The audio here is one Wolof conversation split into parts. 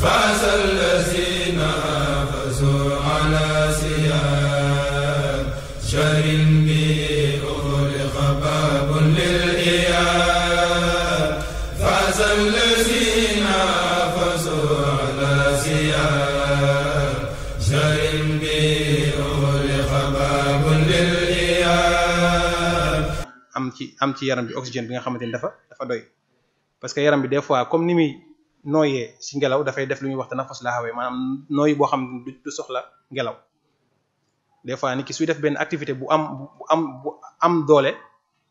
فاز الذين حافظوا على سيان شر به أغلق باب للإيان فاز الذين حافظوا على سيان شر به أغلق باب للإيان am ci yaram bi oxygène bi nga xamante ni dafa doy parce que yaram bi des fois comme ni muy nooyee ci ngelaw dafay def lu ñuy wax tanafus la hawee maanaam nooyi boo xam ne du soxla ngelaw des fois nit ki suy def benn activité bu am doole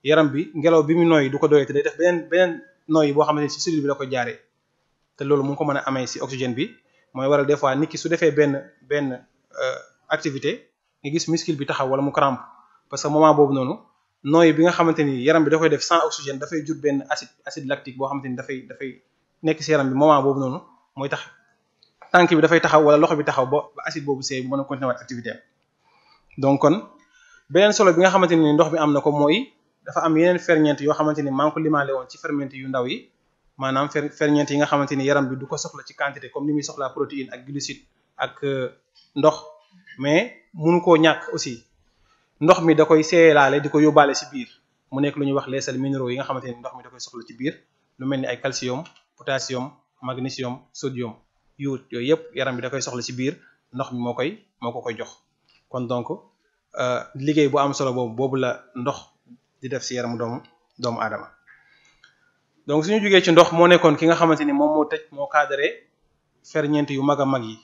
yaram bi ngelaw bi mu nooyi du ko doyee te day def beneen nooyi boo xamante ni ci cellule bi la ko jaaree te loolu mu ngi ko mën a amee ci oxygène bi mooy waral des fois nit ki su defee benn activité nga gis muscle bi taxaw wala mu crampe parce que moment boobu noonu nooyi bi nga xamante ni yaram bi da koy def sans oxygène dafay jur benn acide lactique boo xamante ni dafay nekk ci yaram bi moment boobu noonu mooy tax tànk bi dafay taxaw wala loxo bi taxaw ba acide boobu see bu mën a continuer waat activité am donc kon beneen solo bi nga xamante ni ndox mi am na ko mooy dafa am yeneen ferñeent yoo xamante ni maa ngi ko limaale woon ci ferñeent yu ndaw yi maanaam ferñeent yi nga xamante ni yaram bi du ko soxla ci quantité comme ni muy soxlaa protéine ak glucide ak ndox mais mënu koo ñàkk aussi ndox mi da koy seeyalaale di ko yóbbaale ci biir mu nekk lu ñuy wax les sels minéraux yi nga xamante ni ndox mi da koy soxla ci biir lu mel ni ay calcium potassium magnesium sodium yooyu yëpp yaram bi da koy soxla ci biir ndox mi moo ko koy jox kon donc liggéey bu am solo boobu la ndox di def ci yaramu doomu aadama donc suñu jógee ci ndox moo nekkoon ki nga xamante ni moom moo cadré ferñeent yu mag a mag yi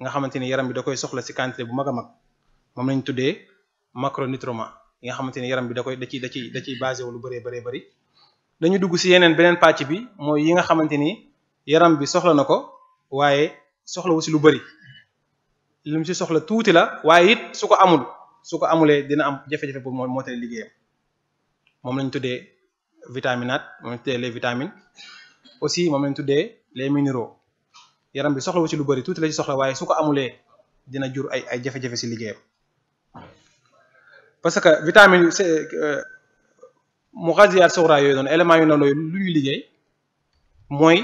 nga xamante ni yaram bi da koy soxla ci quantité bu mag a mag moom lañ tuddee macronutriments yi nga xamante ni yaram bi da ciy basé wu lu bëree bëri dañu dugg ci beneen pàcc bi mooy yi nga xamante ni yaram bi soxla na ko waaye soxlawu ci lu bëri li mu ci soxla tuuti la waaye it su ko amulee dina am jafe-jafe pour moo tale liggéeyam moom lañ tuddee vitaminate moom lañ tuddee les vitamines aussi moom lañ tuddee les minéraux yaram bi soxlawu ci lu bëri tuuti la ci soxla waaye su ko amulee dina jur ay jafe-jafe ci liggéeyam parce que vitamine mu xasiyaat suxra yooyu noonu éléments yu noonu lu ñuy liggéey mooy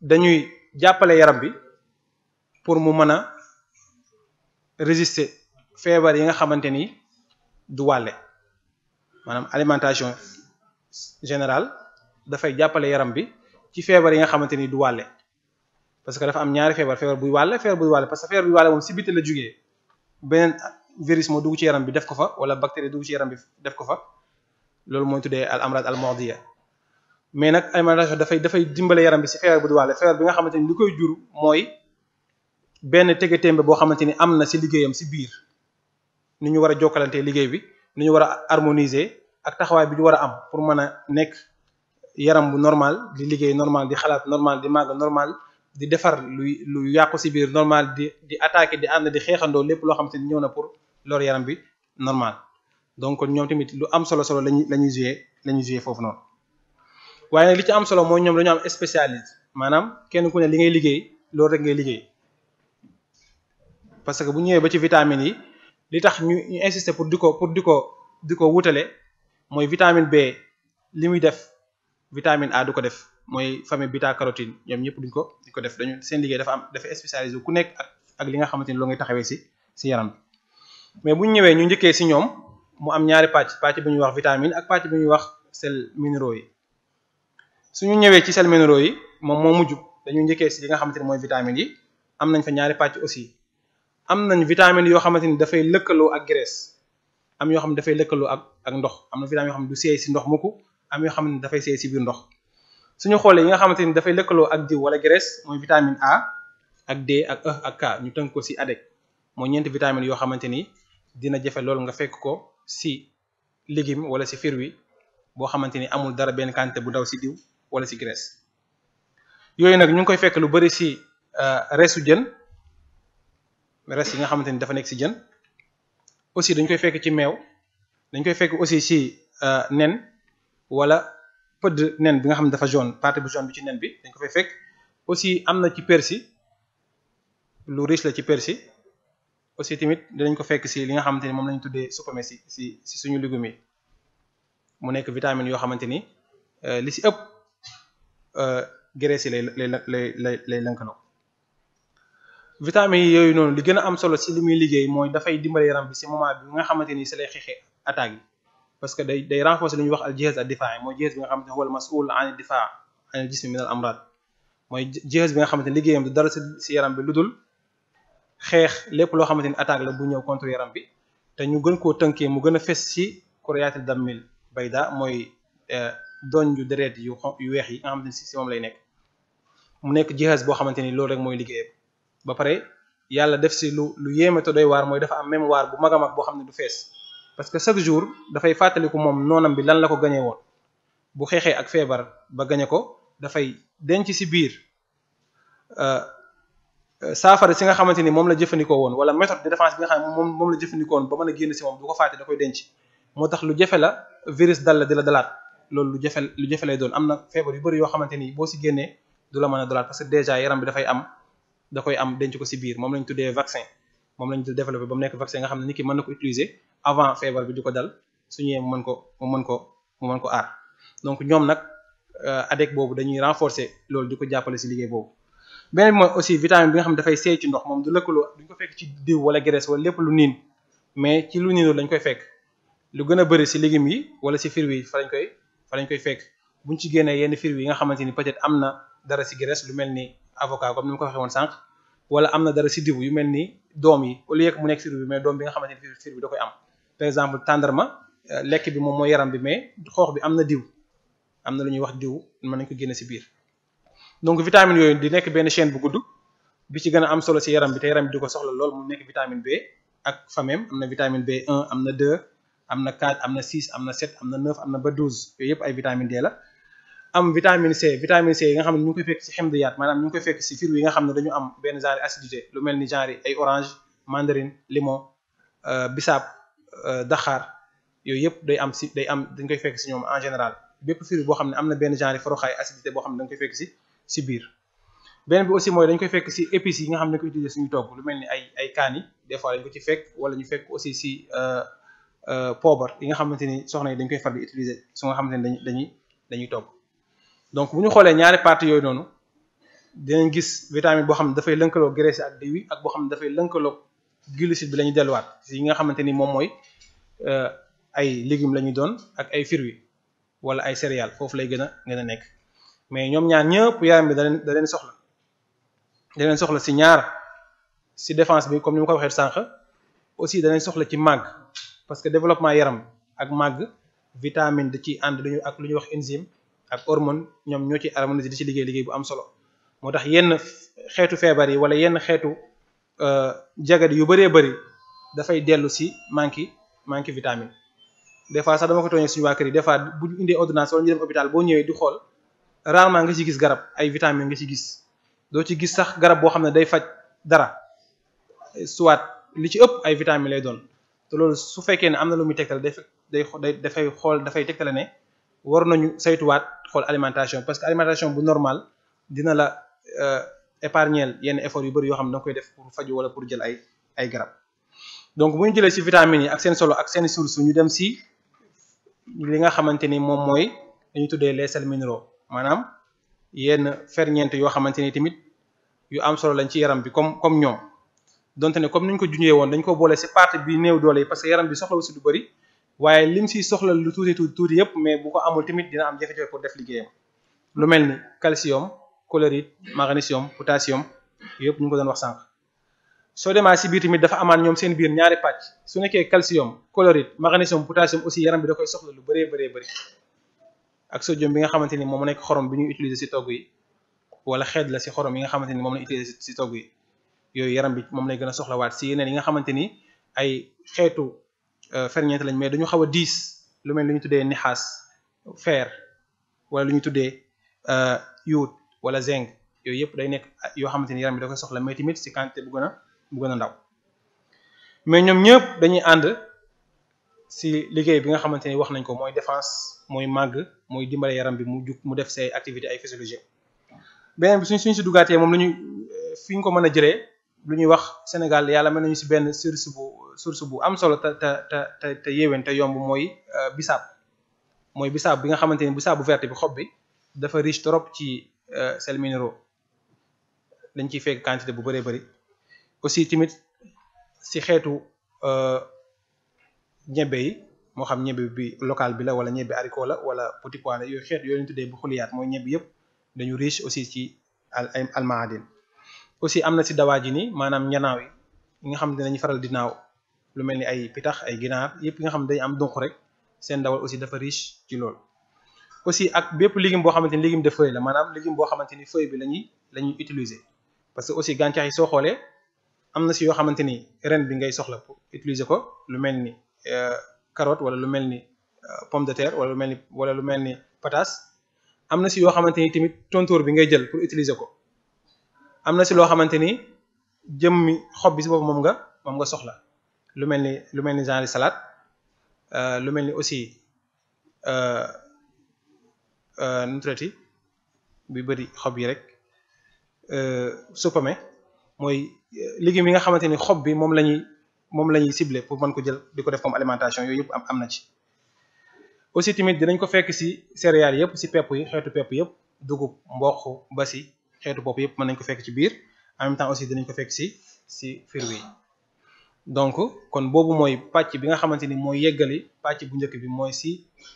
dañuy jàppale yaram bi pour mu mën a résister feebar yi nga xamante ni du wàlle maanaam alimentation générale dafay jàppale yaram bi ci feebar yi nga xamante ni du wàlle parce que dafa am ñaari feebar buy wàlle parce que feebar buy wàlle moom ci biti la jugee beneen virus moo dugg ci yaram bi def ko fa wala bactérie dugg ci yaram bi def ko fa loolu mooy tuddee al amrad al mordiya mais nag alimentation dafay dimbale yaram bi ci feebar bu du wàlle feebar bi nga xamante ni li koy jur mooy benn tege-témbe boo xamante ni am na ci liggéeyam ci biir ni ñu war a jokkalantee liggéey bi ni ñu war a harmoniser ak taxawaay bi ñu war a am pour mën a nekk yaram bu normal di liggéey normal di xalaat normal di màgg normal di defar lu yàqu ci biir normal di attaquer di ànd di xeexandoo lépp loo xamante ni ñëw na pour lor yaram bi normal donc ñoom tamit lu am solo lañuy jouer foofu noonu waaye nag li ci am solo mooy ñoom dañu am spécialiste maanaam kenn ku ne li ngay liggéey loolu rek ngay liggéey parce que bu ñëwee ba ci vitamines yi li tax ñu insister pour di ko wutale mooy vitamine B li muy def vitamine A du ko def mooy famille bêta carotène ñoom ñëpp duñ ko def dañu seen liggéey dafa spécialisé ku nekk ak li nga xamante ni loo ngay taxawee ci yaram bi mais bu ñu ñëwee ñu njëkkee ci ñoom mu am ñaari pàcc bu ñuy wax vitamine ak pàcc bu ñuy wax sels minéraux yi suñu ñëwee ci sels minéraux yi moom moo mujj dañu njëkkee ci li nga xamante ni mooy vitamines yi am nañ fa ñaari pàcc aussi am nañ vitamines yoo xamante ni dafay lëkkaloo ak graisse am yoo xam ne dafay lëkkaloo ak ndox am na vitamines yoo xam ne du seey ci ndox mukk am yoo xam ne dafay seey ci biir ndox suñu xoolee yi nga xamante ni dafay lëkkaloo ak diw wala graisse mooy vitamine A ak D ak E ak K ñu tënk ko ci ADEC mooy ñeenti vitamines yoo xamante ni dina jafe loolu nga fekk ko ci légume wala ci fruit boo xamante ni amul dara benn quantité bu daw ci diw wala ci graisse yooyu nag ñu ngi koy fekk lu bari ci reesu jën res yi nga xamante ni dafa nekk ci jën aussi dañ koy fekk ci meew dañ koy fekk aussi ci nen wala pëdd nen bi nga xam ne dafa jaune partie bu jaune bi ci nen bi dañ ko fay fekk aussi am na ci persil lu riche la ci persil aussi tamit dinañ ko fekk ci li nga xamante ni moom lañu tuddee supame ci suñu légumes yi mu nekk vitamine yoo xamante ni li ci ëpp graisse yi lay lënkaloo vitamines yi yooyu noonu li gën a am solo si li muy liggéey mooy dafay dimbale yaram bi si moment bi nga xamante ni si lay xeexee attaques yi parce que day renforcer lu ñuy wax al jihaz ad difaa mooy jihaz bi nga xamante ne wala mas'ul an difaa an al jismi min al amrad mooy jihaz bi nga xamante ne liggéeyam du dara si yaram bi lu dul xeex lépp loo xamante ni attaque la bu ñëw contre yaram bi te ñu gën koo tënkee mu gën a fes si kurayaatil dammil bayda mooy doñ yu deret yu weex yi nga xamante ni si moom lay nekk mu nekk jihaz boo xamante ni loolu rek mooy liggéeyam ba pare yàlla def si lu yéeme te doy waar mooy dafa am mémoire bu mag a mag boo xam ne du fees parce que chaque jour dafay fàttaliku moom noonam bi lan la ko gañee woon bu xeexee ak feebar ba gañe ko dafay denc si biir saafara si nga xamante ni moom la jëfandikoo woon wala méthode de défense bi nga xam ne moom la jëfandikoo woon ba mën a génn si moom du ko fàtte da koy denc moo tax lu jafe la virus dal la di la dalaat loolu lu jafe lay doon am na feebar yu bëri yoo xamante ni boo si génnee du la mën a dalaat parce que déjà yaram bi da koy am denc ko si biir moom lañ tuddee vaccin moom lañ développé ba mu nekk vaccin nga xam ne nit ki mën na ko utiliser avant feebar bi di ko dal su ñëwee mu mën ko aar donc ñoom nag ADEC boobu dañuy renforcer loolu di ko jàppale si liggéey boobu. beneen bi mooy aussi vitamine bi nga xam ne dafay seey ci ndox moom du lëkkaloo duñ ko fekk ci diw wala graisse wala lépp lu niin mais ci lu niinul lañ koy fekk lu gën a bëri si légumes yi wala si fruits yi fa lañ koy fekk buñ ci génnee yenn fruits yi nga xamante ni peut-être am na dara si graisse lu mel ni avocat comme ni ma ko waxee woon sànq wala am na dara si diw yu mel ni doom yi au lieu que mu nekk fruit bi mais doom bi nga xamante ni fruit bi da koy am par exemple tàndarma lekk bi moom mooy yaram bi mais xoox bi am na diw am na lu ñuy wax diw mën nañ ko génne si biir donc vitamine yooyu di nekk benn chaîne bu gudd bi ci gën a am solo si yaram bi te yaram bi di ko soxla lool mu nekk vitamine B ak famem am na vitamine B1 am na 2 am na 4 am na 6 am na 7 am na 9 am na ba 12 yooyu yëpp ay vitamine D la am vitamine C yi nga xam ne ñu ngi koy fekk si xemdiyaat maanaam ñu ngi koy fekk si fruits yi nga xam ne dañu am benn genre acidité lu mel ni genre ay orange mandarine limon bisaab daxaar yooyu yëpp dañ koy fekk si ñoom en général bépp fruit boo xam ne am na benn genre foroxaay acidité boo xam ne dañ koy fekk si biir beneen bi aussi mooy dañ koy fekk si épices yi nga xam ne dañ koy utiliser suñu togg lu mel ni ay kaani des fois dañ ko ci fekk wala ñu fekk aussi si poobar yi nga xamante ni soxna yi dañ koy far di utiliser su nga xamante ni dañuy togg donc bu ñu xoolee ñaari parties yooyu noonu dinañ gis vitamine boo xam ne dafay lëkkaloo graisse ak diw yi ak boo xam ne dafay lëkkaloo glucide bi la ñuy delluwaat si yi nga xamante ni moom mooy ay légumes la ñuy doon ak ay fruits wala ay céréales foofu lay gën a nekk mais ñoom ñaar ñëpp yaram bi da leen soxla si ñaar si défense bi comme ni ma ko waxee sànq aussi da leen soxla ci màgg parce que développement yaram ak màgg vitamine da ciy ànd dañu ak lu ñuy wax enzyme ak hormone ñoom ñoo ci harmoniser di ci liggéey bu am solo moo tax yenn xeetu feebar yi wala yenn xeetu jagadi yu bëree bëri dafay dellu si manque vitamine des fois sax dama ko tooñee suñu waa kër yi des fois bu ñu indee ordonnance wala ñu dem hôpital boo ñëwee di xool rarement nga ci gis garab ay vitamine nga ci gis doo ci gis sax garab boo xam ne day faj dara soit li ci ëpp ay vitamine lay doon te loolu su fekkee ne am na lu muy tegtale dafay tegtale ne war nañu saytuwaat xool alimentation parce que alimentation bu normal dina la épargner yenn effort yu bëri yoo xam ne da nga koy def pour faju wala pour jël ay garab donc bu ñu jëlee ci vitamines yi ak seen solo ak seen source ñu dem ci li nga xamante ni moom mooy dañu tuddee les sels minéraux maanaam yenn ferñeent yoo xamante ni tamit yu am solo lañ ci yaram bi comme ñoom donte ne comme ni ñu ko junjee woon dañ ko boole ci partie bi néew doole yi parce que yaram bi soxla aussi lu bëri waaye lim ci soxla lu tuuti yëpp mais bu ko amul tamit dina am jafe-jafe pour def liggéeyam lu mel ni calcium chlorure magnésium potassium yëpp ñu ngi ko doon wax sànq soo demaa ci biir tamit dafa amaan ñoom seen biir ñaari pàcc su nekkee calcium chlorure magnésium potassium aussi yaram bi da koy soxla lu bëree bëri ak sodium bi nga xamante ni moom mu nekk xorom bi ñuy utiliser ci togg yi wala xeet la ci xorom yi nga xamante ni moom la utiliser ci togg yi yooyu yaram bi moom lay gën a soxlawaat ci yeneen yi nga xamante ni ay xeetu ferñeent lañ mais dañu xaw a diis lu mel lu ñu tuddee nixaas fer wala lu ñu tuddee iode wala zinc yooyu yëpp day nekk yoo xamante ni yaram bi da koy soxla mais tamit ci quantité bu gën a ndaw mais ñoom ñëpp dañuy ànd ci liggéey bi nga xamante ni wax nañ ko mooy défense mooy màgg mooy dimbale yaram bi mu def say activité ay physiologie beneen bi suñ ci duggaatee moom lañu fi ñu ko mën a jëlee lu ñuy wax Sénégal yàlla mën nañu ci benn source bu am solo te yéwén te yomb mooy bisaab bi nga xamante ni bisaab bu verte bi xob bi dafa riche trop ci sels minéraux dañ ciy fekk quantité bu bëree bëri aussi tamit si xeetu ñebe yi moo xam ñebe bi local bi la wala ñebe haricot la wala petit pois la yooyu xeet yooyu ñu tuddee bu xuliyaat mooy ñebe yëpp dañu riche aussi ci almaadin aussi am na si dawaa ji ni maanaam ñanaaw yi nga xam ne dañuy faral di naaw lu mel ni ay pitax ay ginaar yëpp nga xam ne dañu am dunq rek seen dawal aussi dafa riche ci loolu aussi ak bépp légume boo xamante ni légume de feuille la maanaam légume boo xamante ni feuille bi lañuy utiliser parce que aussi gàncax yi soo xoolee am na si yoo xamante ni ren bi ngay soxla pour utiliser ko lu mel ni carotte wala lu mel ni pomme de terre wala lu mel ni pataas am na si yoo xamante ni tamit tontóor bi ngay jël pour utiliser ko am na si loo xamante ni jëmmi xob bi si boobu moom nga soxla lu mel ni genre salade lu mel ni aussi nutrati bi bëri xob yi rek supame mooy légumes yi nga xamante ni xob bi moom la ñuy cibler pour mën ko jël di ko def comme alimentation yooyu yëpp am na ci aussi tamit dinañ ko fekk ci céréales yëpp ci pepp yi xeetu pepp yëpp dugub mboq basi xeetu bopp yëpp mën nañ ko fekk ci biir en même temps aussi dinañ ko fekk ci fruits yi donc kon boobu mooy pàcc bi nga xamante ni mooy yeggali pàcc bu njëkk bi mooy ci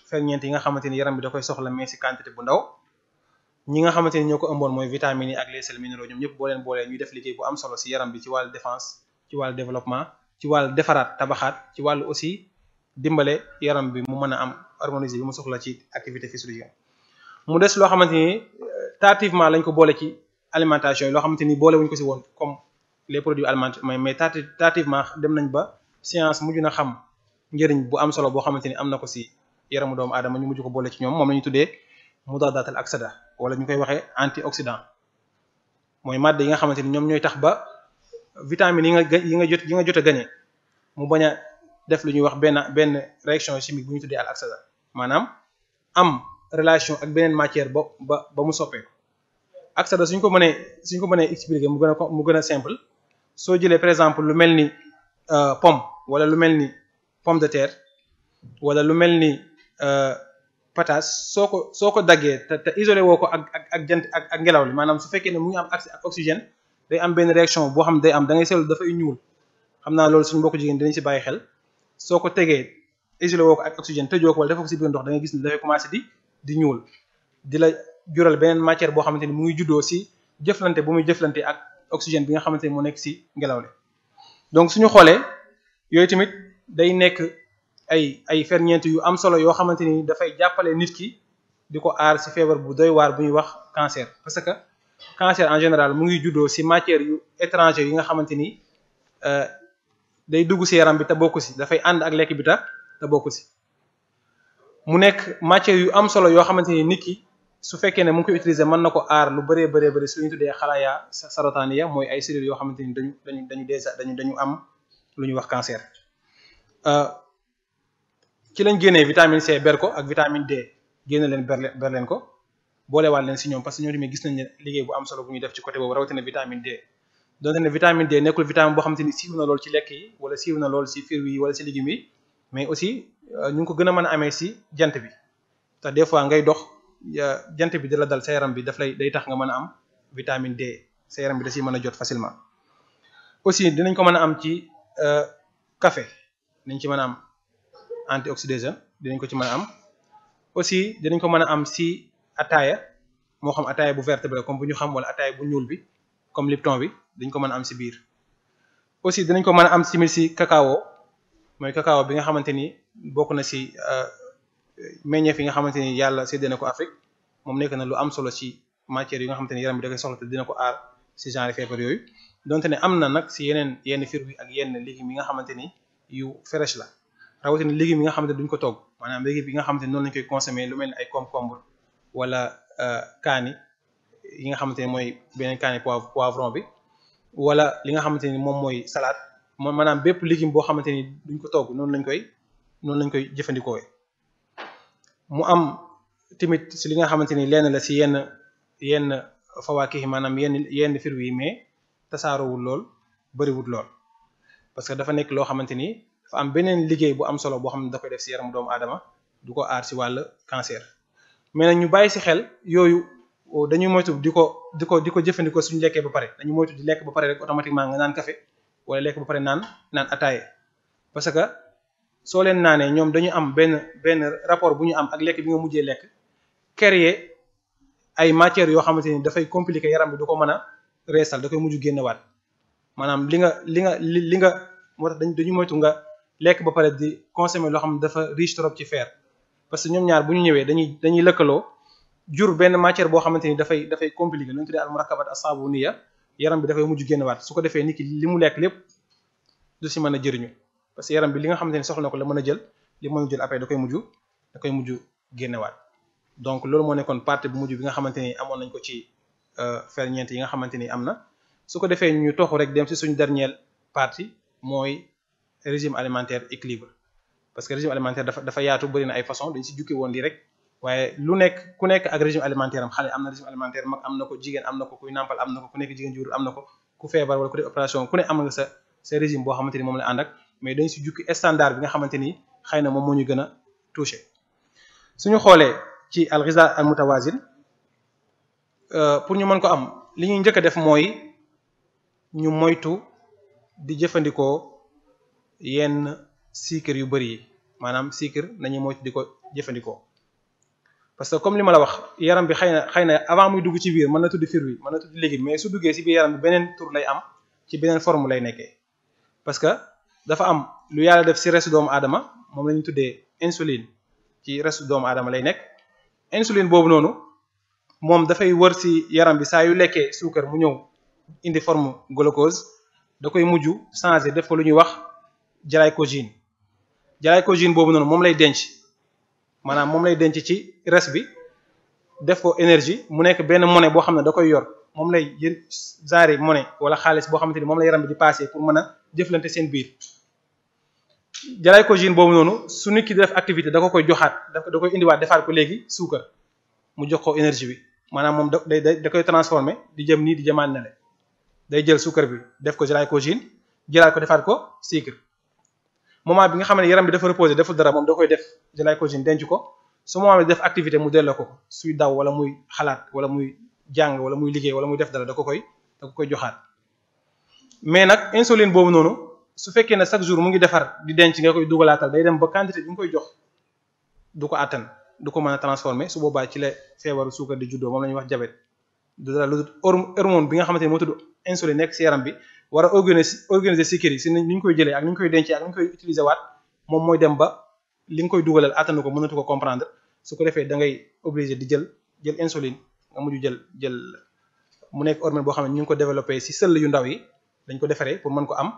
ferñeent yi nga xamante ni yaram bi da koy soxla mais ci quantité bu ndaw ñi nga xamante ni ñoo ko ëmboon mooy vitamines yi ak les sels minéraux ñoom ñëpp boo leen boolee ñuy def liggéey bu am solo ci yaram bi ci wàllu défense ci wàllu développement ci wàllu defaraat tabaxaat ci wàllu aussi dimbale yaram bi mu mën a am harmoniser bi mu soxla ci activité physiologique mu des loo xamante ni tardivement lañ ko boole ci alimentation yi loo xamante ni boole wuñ ko ci woon comme les produits alimentaires mais tardivement dem nañ ba science mujj na xam njëriñ bu am solo boo xamante ni am na ko ci yaramu doomu aadama ñu mujj ko boole ci ñoom moom la ñu tuddee mudadatul aksada wala ñu koy waxee antioxydant mooy màdd yi nga xamante ni ñoom ñooy tax ba vitamines yi nga jot a gagné mu bañ a def lu ñuy wax benn réaction chimique bu ñu tuddee al aksada maanaam am relation ak beneen matière ba mu soppeeku aksada suñ ko mënee expliquer mu gën a simple soo jëlee par exemple lu mel ni pomme wala lu mel ni pomme de terre wala lu mel ni pataas soo ko daggee te isolé woo ko ak jant ak ngelaw li maanaam su fekkee ne mu ngi am accès ak oxygène day am benn réaction boo xam ne day am da ngay seetlu dafay ñuul xam naa loolu suñu mbokku jigéen dinañ ci bàyyi xel soo ko tegee isolé woo ko ak oxygène tëjoo ko wala dafa ko ci biir ndox da ngay gis ne dafay commencé di ñuul di la jural beneen matière boo xamante ni mu ngi juddoo ci jëflante bu muy jëflante ak oxygène bi nga xamante ni moo nekk ci ngelaw li donc suñu xoolee yooyu tamit day nekk ay ferñeent yu am solo yoo xamante ni dafay jàppale nit ki di ko aar ci feebar bu doy waar bu ñuy wax cancer parce que cancer en général mu ngi juddoo ci matière yu étranger yi nga xamante ni day dugg ci yaram bi te bokku ci dafay ànd ak lekk bi te bokku ci mu nekk matière yu am solo yoo xamante ni nit ki su fekkee ne mu ngi koy utiliser mën na ko aar lu bëree bëri su ñu tuddee xalaaya sarataaniya mooy ay cellules yoo xamante ni dañu am lu ñuy wax cancer ci lañ génnee vitamine C ber ko ak vitamine D génne leen ber leen ko boolewaat leen ci ñoom parce que ñoo tamit gis nañ ne liggéey bu am solo bu ñuy def ci côté boobu rawatina vitamine D donte ne vitamine D nekkul vitamine boo xamante ni siiw na lool ci lekk yi wala siiw na lool ci fruits yi wala ci légumes yi mais aussi ñu ngi ko gën a mën a amee ci jant bi te des fois ngay dox jant bi di la dal sa yaram bi day tax nga mën a am vitamine D sa yaram bi da ciy mën a jot facilement aussi dinañ ko mën a am ci café dinañ ci mën a am antioxydant dinañ ko ci mën a am aussi dinañ ko mën a am ci ataaya moo xam ataaya bu verte bi comme bu ñu xam wala ataaya bu ñuul bi comme Lipton bi dañ ko mën a am ci biir aussi dinañ ko mën a am simil ci cacao mooy cacao bi nga xamante ni bokk na ci meññeef yi nga xamante ni yàlla séddee na ko Afrique moom nekk na lu am solo ci matière yi nga xamante ni yaram bi da koy soxla te dina ko aar ci genre feebar yooyu donte ne am na nag ci yenn fruits ak yenn légumes yi nga xamante ni yu fraîche la rawatina légumes yi nga xamante ni duñ ko togg maanaam légumes yi nga xamante ni noonu lañ koy consommer lu mel ni ay concombre wala kaani yi nga xamante ni mooy beneen kaani poivron bi wala li nga xamante ni moom mooy salade moom maanaam bépp légume boo xamante ni duñ ko togg noonu lañ koy jëfandikoo mu am tamit ci li nga xamante ni lenn la ci yenn fawaakih maanaam yenn fruits yi mais tasaaroowul lool bariwul lool parce que dafa nekk loo xamante ni dafa am beneen liggéey bu am solo boo xam ne da koy def ci yaramu doomu aadama du ko aar ci wàll cancer mais nag ñu bàyyi ci xel yooyu dañuy moytu di ko jëfandikoo suñu lekkee ba pare dañu moytu di lekk ba pare rek automatiquement nga naan café wala lekk ba pare naan ataaye parce que soo leen naanee ñoom dañu am benn rapport bu ñu am ak lekk bi nga mujjee lekk créer ay matières yoo xamante ni dafay compliquer yaram bi du ko mën a reesal da koy mujj génnewaat maanaam li nga moo tax dañu moytu nga lekk ba pare di consommer loo xam ne dafa riche trop ci fer parce que ñoom ñaar bu ñu ñëwee dañuy lëkkaloo jur benn matière boo xamante ni dafay compliquer lu ñu tuddee al murakkabat as-sabuniyya yaram bi dafay mujj génnewaat su ko defee nit ki li mu lekk lépp du si mën a jëriñu parce que yaram bi li nga xamante ni soxla na ko la mën a jël li mën a jël après da koy mujj génnewaat donc loolu moo nekkoon partie bu mujj bi nga xamante ni amoon nañ ko ci ferñeent yi nga xamante ni am na su ko defee ñu toxu rek dem ci suñu dernière partie mooy régime alimentaire équilibre parce que régime alimentaire dafa yaatu bëri na ay façon dañ si jukki woon lii rek waaye ku nekk ak régime alimentaire am xale am na régime alimentaire mag am na ko jigéen am na ko kuy nàmpal am na ko ku nekk jigéen jur am na ko ku feebar wala ku def opération ku ne am nga sa régime boo xamante ni moom la ànd ak mais dañ si jukki standard bi nga xamante ni xëy na moom moo ñu gën a touché suñu xoolee ci al ghiza al mutawazin pour ñu mën ko am li ñuy njëkk a def mooy ñu moytu di jëfandikoo yenn sucre yu bari yi maanaam sucre nañu moytu di ko jëfandikoo parce que comme li ma la wax yaram bi xëy na avant muy dugg ci biir mën na tudd fruit mën na tudd légume mais su duggee ci biir yaram bi beneen tur lay am ci beneen forme lay nekkee parce que dafa am lu yàlla def ci restu doomu aadama moom la ñu tuddee insuline ci restu doomu aadama lay nekk insuline boobu noonu moom dafay wër ci yaram bi saa yu lekkee suukar mu ñëw indi forme glucose da koy mujj changer def ko lu ñuy wax glycogène boobu noonu moom lay denc maanaam moom lay denc ci res bi def ko énergie mu nekk benn monnaie boo xam ne da koy yor moom lay genre monnaie wala xaalis boo xamante ni moom la yaram bi di passer pour mën a jëflante seen biir glycogène boobu noonu su nit ki di def activité da ko koy joxaat da koy indiwaat defaat ko léegi suukar mu jox ko énergie bi maanaam moom da koy transformer di jëm nii di jëmaat na le day jël suukar bi def ko glycogène jëlaat ko defaat ko sucre moment bi nga xam ne yaram bi dafa reposer deful dara moom da koy def glycogène denc ko su moment bi def activité mu delloo ko suy daw wala muy xalaat wala muy jàng wala muy liggéey wala muy def dara da ko koy joxaat mais nag insuline boobu noonu su fekkee ne chaque jour mu ngi defar di denc nga koy dugalaatal day dem ba quantité bi nga koy jox du ko attan du ko mën a transformer su boobaa ci la feebaru suukar di juddoo moom la ñuy wax diabète du dara lu hormone bi nga xamante ni moo tudd insuline nekk ci yaram bi war a organiser sucre yi si ni ñu koy jëlee ak ni ñu koy dencee ak ni ñu koy utiliser waat moom mooy dem ba li nga koy dugalal attanu ko mënatu ko comprendre su ko defee da ngay obligé di jël insuline nga mujj jël mu nekk hormone boo xam ne ñu ngi ko développé ci sëll yu ndaw yi dañ ko defaree pour mën ko am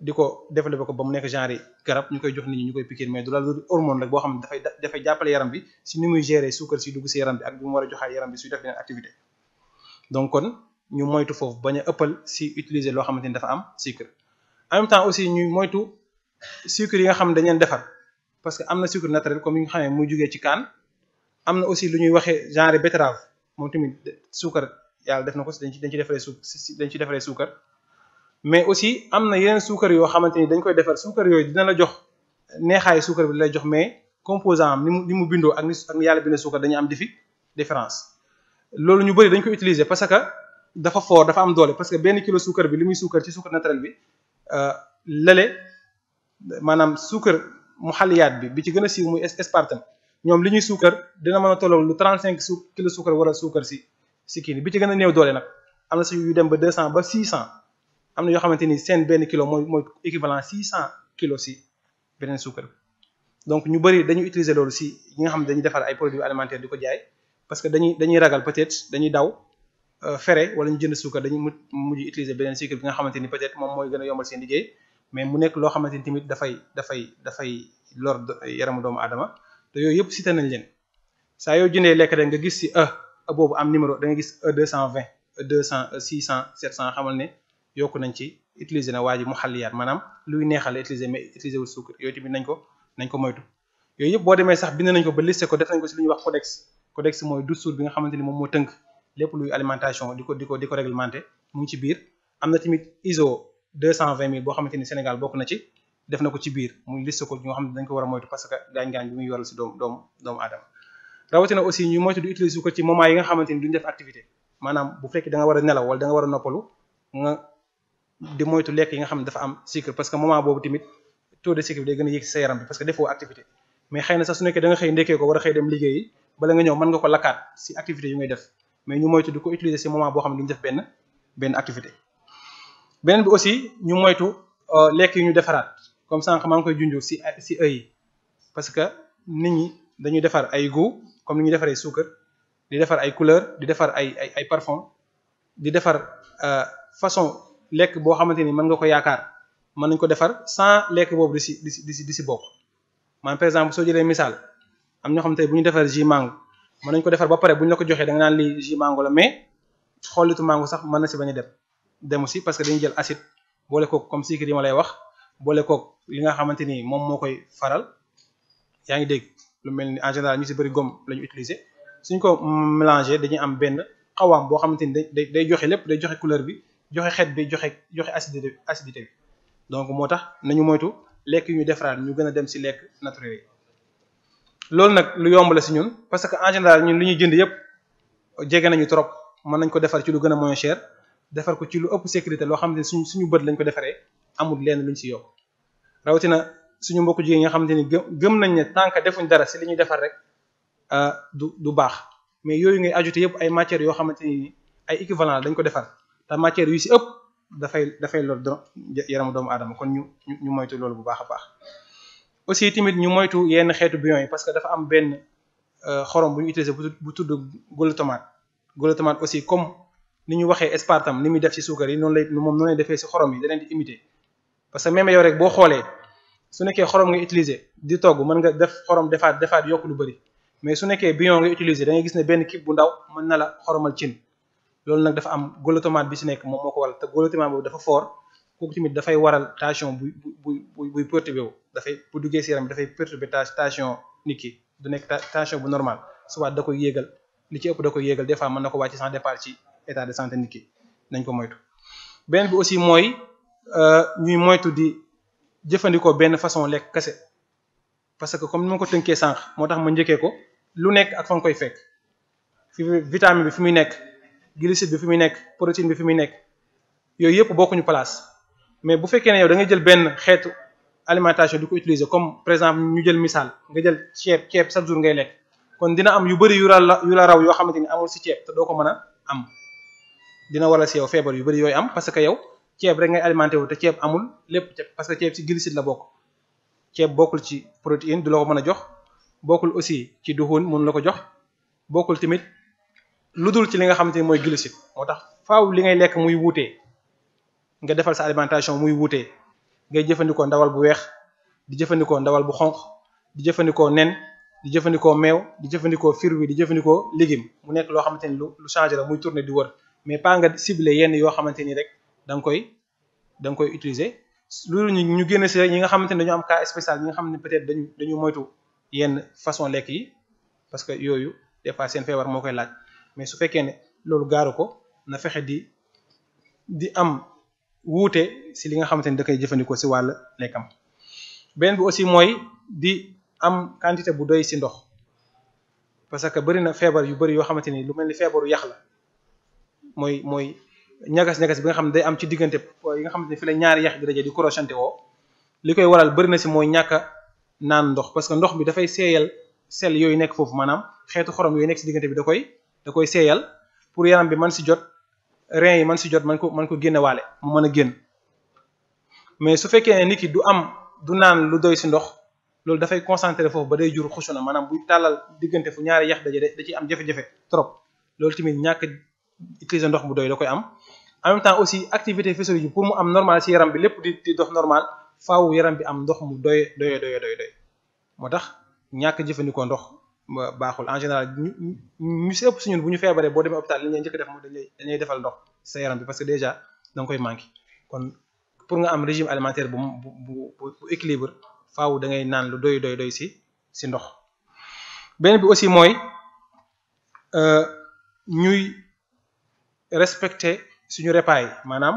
di ko développé ko ba mu nekk genre garab ñu koy jox nit ñi ñu koy piquer mais du la hormone rek boo xam ne dafay jàppale yaram bi ci ni muy gérer suukar si dugg ci yaram bi ak bi mu war a joxaat yaram bi suy def beneen activité donc kon ñu moytu foofu bañ a ëppal ci utiliser loo xamante ni dafa am sucre en même temps aussi ñu moytu sucre yi nga xam ne dañ leen defar parce que am na sucre naturel comme yi nga xam ne muy jugee ci kaan am na aussi lu ñuy waxee genre betterave moom tamit suukar yàlla def na ko dañ ci defaree suukar mais aussi am na yeneen suukar yoo xamante ni dañ koy defar suukar yooyu dina la jox neexaayu suukar bi lay jox mais composant am ni mu bindoo ak ni yàlla bindee suukar dañuy am différence loolu ñu bëri dañ koy utiliser parce que dafa fort dafa am doole parce que benn kilo suukar bi li muy suukar ci suukar naturel bi lële maanaam suukar mu xaliyaat bi ci gën a siiw muy aspartame ñoom li ñuy suukar dina mën a tolloo lu 35 kilo suukar war a suukar si kii bi ci gën a néew doole nag am na si yu dem ba 200 ba 600 am na yoo xamante ni seen benn kilo mooy équivalent 600 kilos si beneen suukar bi donc ñu bëri dañuy utiliser loolu si ñi nga xam ne dañuy defar ay produits alimentaires di ko jaay parce que dañuy ragal peut-être dañuy daw fere wala ñu jënd suukar dañuy mujj utiliser beneen sucre bi nga xamante ni peut-être moom mooy gën a yombal seen liggéey mais mu nekk loo xamante ni tamit dafay lor yaramu doomu aadama te yooyu yëpp cité nañ leen saa yoo jëndee lekk rek nga gis si boobu am numéro da nga gis E220 E200 E600 700 xamal ne yokku nañ ci utiliser na waa ji mu xaliyaat maanaam luy neexal la utiliser mais utiliser wul suukar yooyu tamit nañ ko moytu yooyu yëpp boo demee sax bind nañ ko ba listé ko def nañ ko si lu ñuy wax codex mooy dustuur bi nga xamante ni moom moo tënk lépp luy alimentation di ko réglementé mu ngi ci biir am na tamit ISO 220000 boo xamante ni Sénégal bokk na ci def na ko ci biir muy liste ko ñoo xam ne dañ ko war a moytu parce que gaañ-gaañ bi muy waral si doomu aadama rawatina aussi ñu moytu di utiliser ko ci moment yi nga xamante ni duñ def activité maanaam bu fekkee da nga war a nelaw wala da nga war a noppalu nga di moytu lekk yi nga xam ne dafa am sucre parce que moment boobu tamit taux de sucre bi day gën a yéeg ci sa yaram bi parce que defoo activité mais xëy na sax su nekkee da nga xëy ndekkee ko war a xëy dem liggéeyi bala nga ñëw mën nga ko lakkaat ci activité yu ngay def mais ñu moytu di ko utiliser ci moment boo xam ne duñu def benn activité. beneen bi aussi ñu moytu lekk yu ñu defaraat comme sànq maa ngi koy junj ci œil yi parce que nit ñi dañuy defar ay goût comme ni ñuy defaree suukar di defar ay couleur di defar ay parfum di defar façon lekk boo xamante ni mën nga ko yaakaar mën nañ ko defar sans lekk boobu di si bokk maanaam par exemple soo jëlee misaal am ñoo xamante ne bu ñu defar jus mango mën nañ ko defar ba pare bu ñu la ko joxee da nga naan lii jus mango la mais xollitu mango sax mën na si bañ a demu si parce que dañuy jël acide boole kook comme sucre yi ma lay wax boole kook li nga xamante ni moom moo koy faral yaa ngi dégg lu mel ni en général ñu si bëri gomme la ñu utiliser suñ ko mélanger dañuy am benn xawaam boo xamante ni day joxe lépp day joxe couleur bi joxe xeet bi joxe acidité bi donc moo tax nañu moytu lekk yu ñu defaraat ñu gën a dem si lekk naturel yi loolu nag lu yomb la si ñun parce que en général ñun li ñuy jënd yëpp jege nañu trop mën nañ ko defar ci lu gën a moins cher defar ko ci lu ëpp sécurité loo xamante ni suñu bët lañ ko defaree amul lenn luñ si yokk rawatina suñu mbokku jigéen ñi nga xamante ni gëm nañ ne tant que defuñ dara si li ñuy defar rek du baax mais yooyu ngay ajouté yëpp ay matières yoo xamante ni ay équivalent dañ ko defar te matières yu si ëpp dafay lor yaramu doomu aadama kon ñu moytu loolu bu baax a baax. aussi tamit ñu moytu yenn xeetu bouillon yi parce que dafa am benn xorom bu ñu utilisé bu tudd glutamate aussi comme ni ñu waxee aspartame ni muy def ci suukar yi noonu lay defee ci xorom yi da leen di imiter parce que même yow rek boo xoolee su nekkee xorom nga utiliser di togg mën nga def xorom defaat yokk lu bari mais su nekkee bouillon nga utiliser da ngay gis ne benn kib bu ndaw mën na la xoromal cin loolu nag dafa am glutamate bi ci nekk moom moo ko waral te glutamate boobu dafa fort kooku tamit dafay waral tension buy perturbé wu dafay bu duggee ci yaram bi dafay perturbé tension nit ki du nekk tension bu normal soit da koy yéegal li ci ëpp da koy yéegal des fois mën na ko wàcc sans départ ci état de santé nit ki nañ ko moytu. beneen bi aussi mooy ñuy moytu di jëfandikoo benn façon lekk kese parce que comme ni ma ko tënkee sànq moo tax ma njëkkee ko lu nekk ak fa nga koy fekk fi vitamine bi fi muy nekk glucide bi fi muy nekk protéine bi fi muy nekk yooyu yëpp bokkuñu place mais bu fekkee ne yow da nga jël benn xeetu alimentation di ko utiliser comme par exemple ñu jël misaal nga jël ceeb chaque jour ngay lekk kon dina am yu bëri yu la raw yoo xamante ni amul ci ceeb te doo ko mën a am dina waral ci yow feebar yu bëri yooyu am parce que yow ceeb rek ngay alimenté wu te ceeb amul lépp ceeb parce que ceeb ci glucide la bokk ceeb bokkul ci protéine du la ko mën a jox bokkul aussi ci duxun mun la ko jox bokkul tamit lu dul ci li nga xamante ni mooy glucide moo tax faaw li ngay lekk muy wuutee nga defal sa alimentation muy wuutee ngay jëfandikoo ndawal bu weex di jëfandikoo ndawal bu xonq di jëfandikoo nen di jëfandikoo meew di jëfandikoo fruits di jëfandikoo légume mu nekk loo xamante ni lu changé la muy tourner di wër mais pas nga ciblé yenn yoo xamante ni rek da nga koy utiliser loolu ñu génn ci ñi nga xamante ni dañu am cas spécial ñi nga xam ne peut-être dañu moytu yenn façon lekk yi parce que yooyu des fois seen feebar moo koy laaj mais su fekkee ne loolu gaaru ko na fexe di am wuute ci li nga xamante ni da koy jëfandikoo ci wàll lekkam. beneen bi aussi mooy di am quantité bu doy ci ndox parce que bari na feebar yu bari yoo xamante ni lu mel ni feebaru yax la mooy ñagas-ñagas bi nga xam ne day am ci diggante yi nga xamante ni fi la ñaari yax di daje di crochante woo li koy waral bari na ci mooy ñàkk a naan ndox parce que ndox bi dafay seeyal sel yooyu nekk foofu maanaam xeetu xorom yooyu nekk ci diggante bi da koy seeyal pour yaram bi mën ci jot rein yi mën ci jot mën ko génne waale mu mën a génn mais su fekkee ne nit ki du naan lu doy ci ndox loolu dafay concentré foofu ba day jur xusuna maanaam buy tàllal diggante fu ñaari yax daje da ciy am jafe-jafe trop loolu tamit ñàkk utiliser ndox bu doy da koy am en même temps aussi activité physiologique pour mu am normal ci yaram bi lépp di dox normal faaw yaram bi am ndox mu doy moo tax ñàkk jëfandikoo ndox baaxul en général ñu ci ëpp suñun bu ñu feebaree boo demee hôpital li ñuy njëkk def mooy dañuy defal ndox sa yaram bi parce que déjà da nga koy manqué kon pour nga am régime alimentaire bu équilibre faaw da ngay naan lu doy ci ndox. beneen bi aussi mooy ñuy respecter suñu repas yi maanaam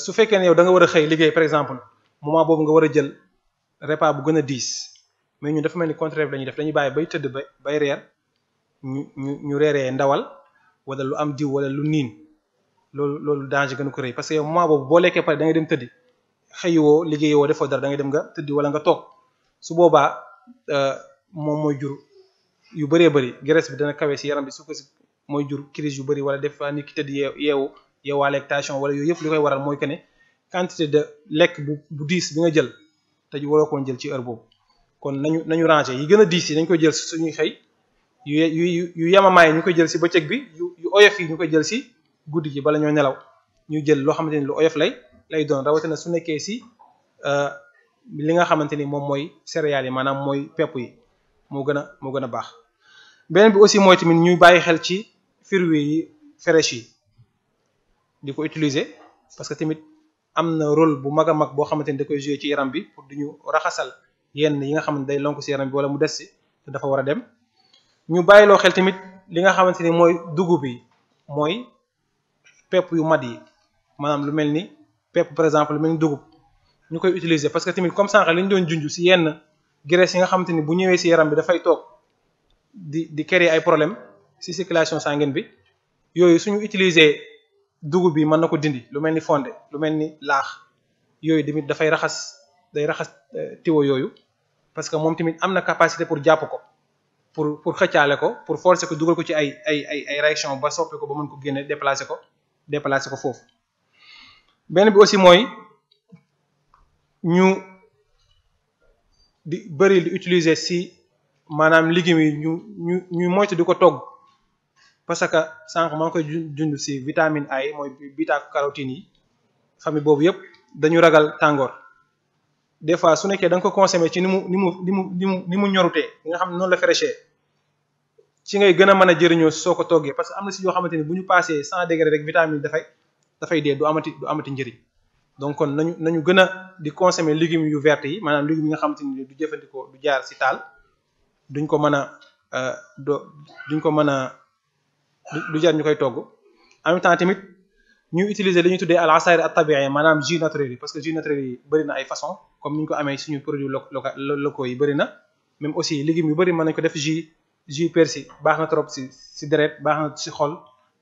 su fekkee ne yow da nga war a xëy liggéey par exemple moment boobu nga war a jël repas bu gën a diis mais ñun dafa mel ni contraire la ñuy def dañuy bàyyi bay tëdd bay reer ñu reeree ndawal wala lu am diw wala lu niin loolu danger gën ko rëy parce que yow moment boobu boo lekkee pare da ngay dem tëddi xëyiwoo liggéeyoo defoo dara da ngay dem nga tëddi wala nga toog su boobaa moom mooy jur yu bëree bëri graisse bi dana kawe si yaram bi su ko si mooy jur crise yu bëri wala des fois nit ki tëdd yeewaaleeg tension wala yooyu yëpp li koy waral mooy que ne quantité de lekk bu diis bi nga jël te waroo koon jël ci heure boobu kon nañu ranger yi gën a diis yi dañ koy jël si suñuy xëy yu yamamaay ñu koy jël si bëccëg bi yu oyof yi ñu koy jël si guddi gi bala ñoo nelaw ñu jël loo xamante ni lu oyof lay doon rawatina su nekkee si li nga xamante ni moom mooy céréales yi maanaam mooy pepp yi moo gën a baax. beneen bi aussi mooy tamit ñuy bàyyi xel ci fruits yi fraîches yi di ko utiliser parce que tamit am na rôle bu mag a mag boo xamante ni da koy jouer ci yaram bi pour duñu raxasal yenn yi nga xamante day lonk si yaram bi wala mu des si te dafa war a dem. ñu bàyyiloo xel tamit li nga xamante ni mooy dugub bi mooy pepp yu mat yi maanaam lu mel ni pepp par exemple lu mel ni dugub ñu koy utiliser parce que tamit comme sànq li ñu doon junj si yenn graisse yi nga xamante ni bu ñëwee si yaram bi dafay toog di créer ay problème si circulation sanguine bi yooyu suñu utiliser dugub bi mën na ko dindi lu mel ni fonde lu mel ni laax yooyu tamit day raxas tiwo yooyu parce que moom tamit am na capacité pour jàpp ko pour xëccaale ko pour forcer ko dugal ko ci ay réaction ba soppi ko ba mën ko génne déplacer ko foofu. benn bi aussi mooy ñu di bëri di utiliser si maanaam légumes yi ñu moytu di ko togg parce que sànq maa ngi koy jund si vitamine A yi mooy bêta carotène yi famille boobu yëpp dañu ragal tàngoor des fois su nekkee da nga ko consommer ci ni mu ñorutee nga xam ne noonu la fraîché ci ngay gën a mën a jëriñoo soo ko toggee parce que am na si yoo xamante ni bu ñu passé 100 degré rek vitamine dafay dee du amati njëriñ donc kon nañu gën a di consommer légumes yu verts yi maanaam légumes yi nga xamante ni du jëfandikoo du jaar si taal duñ ko mën a du jar ñu koy togg en même temps tamit ñu utiliser li ñuy tuddee al asair at tabi'i maanaam jus naturel yi parce que jus naturel yi bëri na ay façon comme ni ñu ko amee suñu produits locaux yi bëri na même aussi légumes yu bëri mën nañu ko def jus persil baax na trop si deret baax na si xol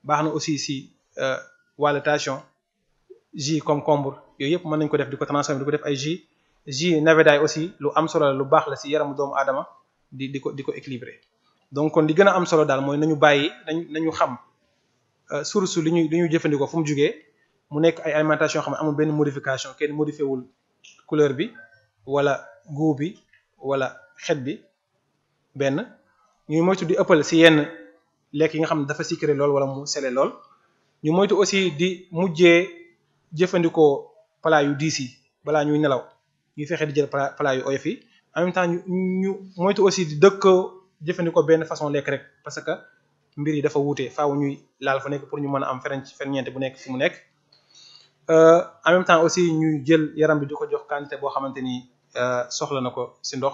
baax na aussi si wàllu tension jus concombre yooyu yëpp mën nañu ko def di ko transformer di ko def ay jus navedaay aussi lu am solo la lu baax la si yaramu doomu aadama di ko équilibré donc kon li gën a am solo daal mooy nañu xam source li ñuy jëfandikoo fu mu jugee mu nekk ay alimentation xam ne amul benn modification kenn modifié wul couleur bi wala goût bi wala xet bi benn ñuy moytu di ëppal si yenn lekk yi nga xam ne dafa sucré lool wala mu sele lool ñu moytu aussi di mujjee jëfandikoo plat yu diis yi balaa ñuy nelaw ñuy fexe di jël plat yu oyof yi en même temps ñu moytu aussi di jëfandikoo benn façon lekk rek parce que mbir yi dafa wuute faaw ñuy laal fa nekk pour ñu mën a am ferñeent bu nekk fi mu nekk en même temps aussi ñuy jël yaram bi di ko jox quantité boo xamante ni soxla na ko si ndox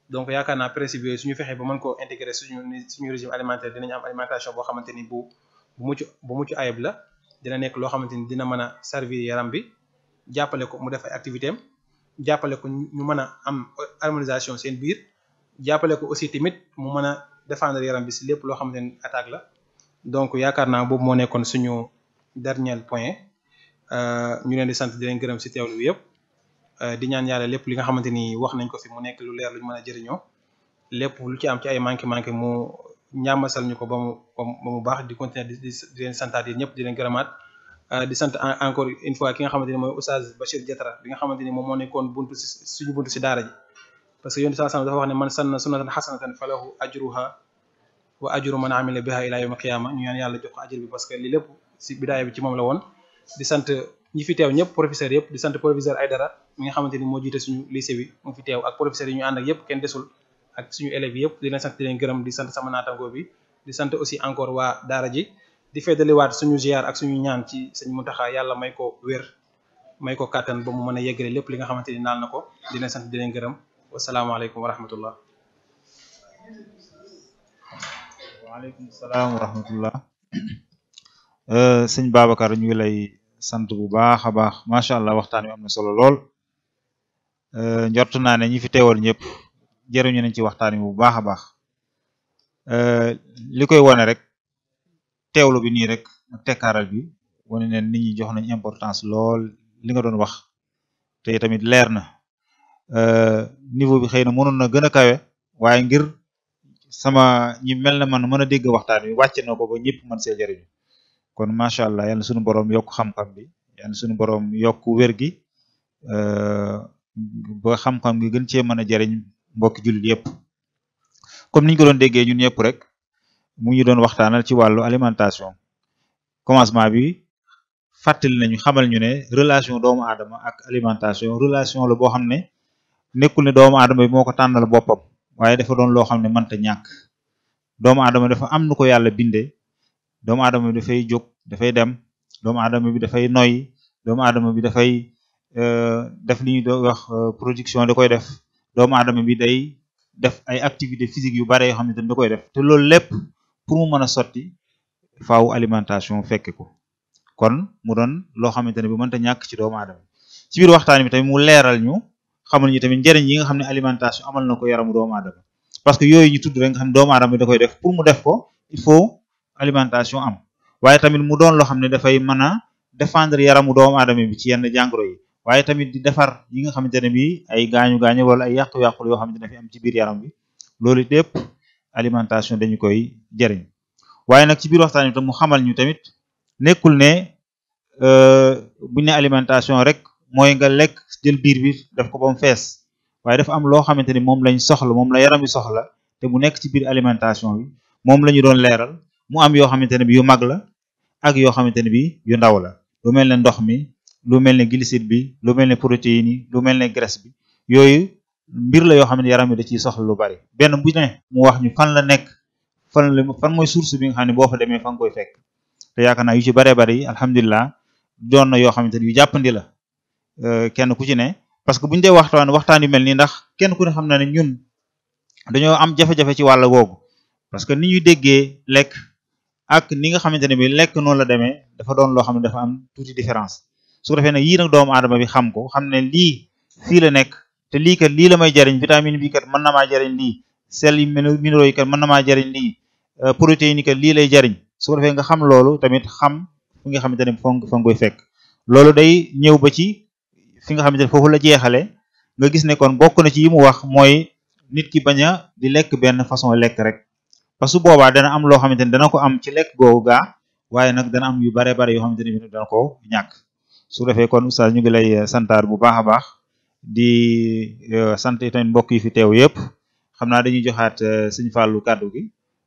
donc yaakaar naa principe yooyu suñu fexee ba mën koo intégrer suñu régime alimentaire dinañ am alimentation boo xamante ni bu mucc ayib la dina nekk loo xamante ni dina mën a servir yaram bi jàppale ko mu def ay activité am jàppale ko ñu mën a am harmonisation seen biir jàppale ko aussi tamit mu mën a défendre yaram bi si lépp loo xamante ni attaque la donc yaakaar naa boobu moo nekkoon suñu dernier point ñu leen di sant di leen gërëm si teewlu bi yëpp di ñaan yàlla lépp li nga xamante ni wax nañ ko fi mu nekk lu leer lu ñu mën a jëriñoo lépp lu ci am ci ay manqué mu ñaamasal ñu ko ba mu baax di continuer di leen santaat yi ñëpp di leen gërëmaat di sant encore une fois ki nga xamante ni mooy Oustaz Bachir Diatra bi nga xamante ni moom moo nekkoon suñu buntu si daara ji parce que yonent sallallahu alayhi wasallam dafa wax ne man sanna sunnatan hasanatan falahu ajruha wa ajru man amila biha ila yawm al-qiyamah ñu ñaan yàlla jox ko ajr bi parce que li lépp si bidaaya bi ci moom la woon di sant ñi fi teew ñëpp professeur yëpp di sant proviseur Aydara mi nga xamante ni moo jiite suñu lycée bi mu fi teew ak professeurs yi ñu ànd ak yëpp kenn desul ak suñu élèves yëpp di leen sant di leen gërëm di sant sama naataango bi di sant aussi encore waa daara ji di feddaliwaat suñu ziar ak suñu ñaan ci Sëñ Muntaxa yàlla may ko wér may ko kàttan ba mu mën a yeggale lépp li nga xamante ni naal na ko di leen sant di leen gërëm wasalaamaaleykum wa rahmatullah. waaleykum salaam wa rahmatullah. Sëñ Babacar ñu ngi lay sant bu baax a baax macha allah waxtaan wi am na solo lool njort naa ne ñi fi teewoon ñëpp jëriñu nañ ci waxtaan wi bu baax a baax li koy wone rek teewlu bi nii rek ak tekkaaral bi wane ne nit ñi jox nañ importance lool li nga doon wax te tamit leer na niveau bi xëy na mënoon na gën a kawe waaye ngir sama ñi mel na man mën a dégg waxtaan wi wàcce na ko ba ñëpp mën see jëriñu kon macha allah yal na suñu borom yokk xam-xam bi yal na suñu borom yokk wér gi ba xam-xam gi gën cee mën a jëriñ mbokki jullit yëpp comme niñ ko doon déggee ñun ñëpp rek mu ñu doon waxtaanal ci wàllu alimentation commencement bi fàttali nañu xamal ñu ne relation doomu aadama ak alimentation relation la boo xam ne nekkul ne doomu aadama bi moo ko tànnal boppam waaye dafa doon loo xam ne mënta ñàkk doomu aadama dafa am nu ko yàlla bindee doomu aadama bi dafay jóg dafay dem doomu aadama bi dafay noyyi doomu aadama bi dafay def li ñuy doon wax production da koy def doomu aadama bi day def ay activités physiques yu bare yoo xam ne da koy def te loolu lépp pour mu mën a sotti faaw alimentation fekke ko kon mu doon loo xamante ne bi mënta ñàkk ci doomu aadama ci biir waxtaan bi tamit mu leeral ñu xamal ñu tamit njëriñ yi nga xam ne alimentation amal na ko yaramu doomu aadama parce que yooyu ñu tudd rek nga xam ne doomu aadama bi da koy def pour mu def ko il faut alimentation am waaye tamit mu doon loo xam ne dafay mën a défendre yaramu doomu aadama bi ci yenn jàngoro yi waaye tamit di defar yi nga xamante ne bi ay gaañu-gaañu wala ay yàqu-yàqu yoo xamante ne fi am ci biir yaram bi loolu lépp alimentation dañu koy jëriñ waaye nag ci biir waxtaan bi tam mu xamal ñu tamit nekkul ne buñ ne alimentation rek mooy nga lekk jël biir bi def ko ba mu fees waaye dafa am loo xamante ni moom lañ soxla moom la yaram bi soxla te mu nekk ci biir alimentation bi moom la ñu doon leeral mu am yoo xamante ne bi yu mag la ak yoo xamante ne bi yu ndaw la lu mel ne ndox mi lu mel ne glucide bi lu mel ne protéines yi lu mel ne graisse bi yooyu mbir la yoo xam ne yaram bi da ciy soxla lu bari benn bu ne mu wax ñu fan la nekk fan mooy source bi nga xam ne boo fa demee fa nga koy fekk te yaakaar naa yu ci baree bari alhamdulilah doon na yoo xamante ne yu jàppandi la kenn ku ci ne parce que buñu dee waxtaan yu mel nii ndax kenn ku ne xam na ne ñun dañoo am jafe-jafe ci wàll googu parce que ni ñuy déggee lekk ak ni nga xamante ne bi lekk noonu la demee dafa doon loo xam ne dafa am tuuti différence su ko defee nag yii nag doomu aadama bi xam ko xam ne lii fii la nekk te lii kat lii la may jariñ vitamine bi kat mën na maa jariñ lii sel yi minéraux yi kat mën na maa jariñ lii protéines yi kat lii lay jariñ su ko defee nga xam loolu tamit xam fi nga xamante ne fa nga koy fekk loolu day ñëw ba ci fi nga xamante ne foofu la jeexale nga gis ne kon bokk na ci yi mu wax mooy nit ki bañ a di lekk benn façon lekk rek parce que boobaa dana am loo xamante ne dana ko am ci lekk googu gaa waaye nag dana am yu bare bare yoo xamante ne bi dana ko ñàkk su defee kon oustaz ñu ngi lay santaar bu baax a baax di sant tamit mbokk yi fi teew yëpp xam naa dañuy joxaat Sëñ Fallou kàddu gi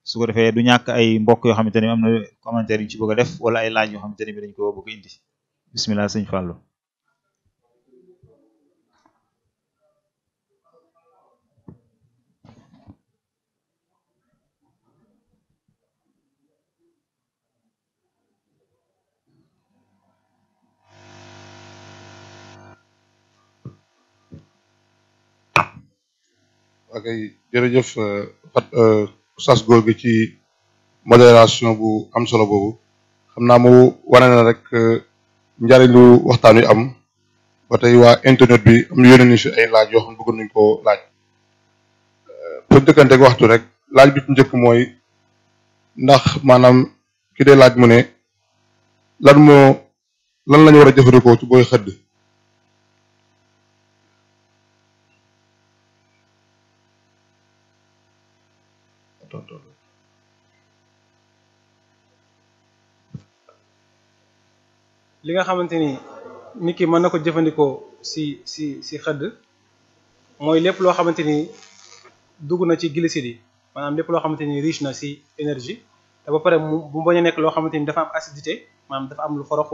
su ko defee du ñàkk ay mbokk yoo xamante ne am na commentaire yu ci bëgg a def wala ay laaj yoo xamante ne bi dañ ko bëgg indi bismillah Sëñ Fallou ok jërëjëf Oustaz Gorgui ci modération bu am solo boobu xam naa mu wane na rek njariñ lu waxtaan wi am ba tey waa internet bi am na yónnee ni si ay laaj yoo xam ne bëgg nañu ko laaj pour njëkkanteeg waxtu rek laaj bi ci njëkk mooy ndax maanaam ki dee laaj mu ne lan lañu war a jëfandikoo ci booy xëdd li nga xamante ni nit ki mën na ko jëfandikoo si xëdd mooy lépp loo xamante ni dugg na ci glucides yi maanaam lépp loo xamante ni riche na si énergie te ba pare mu bañ a nekk loo xamante ni dafa am acidité maanaam dafa am lu forox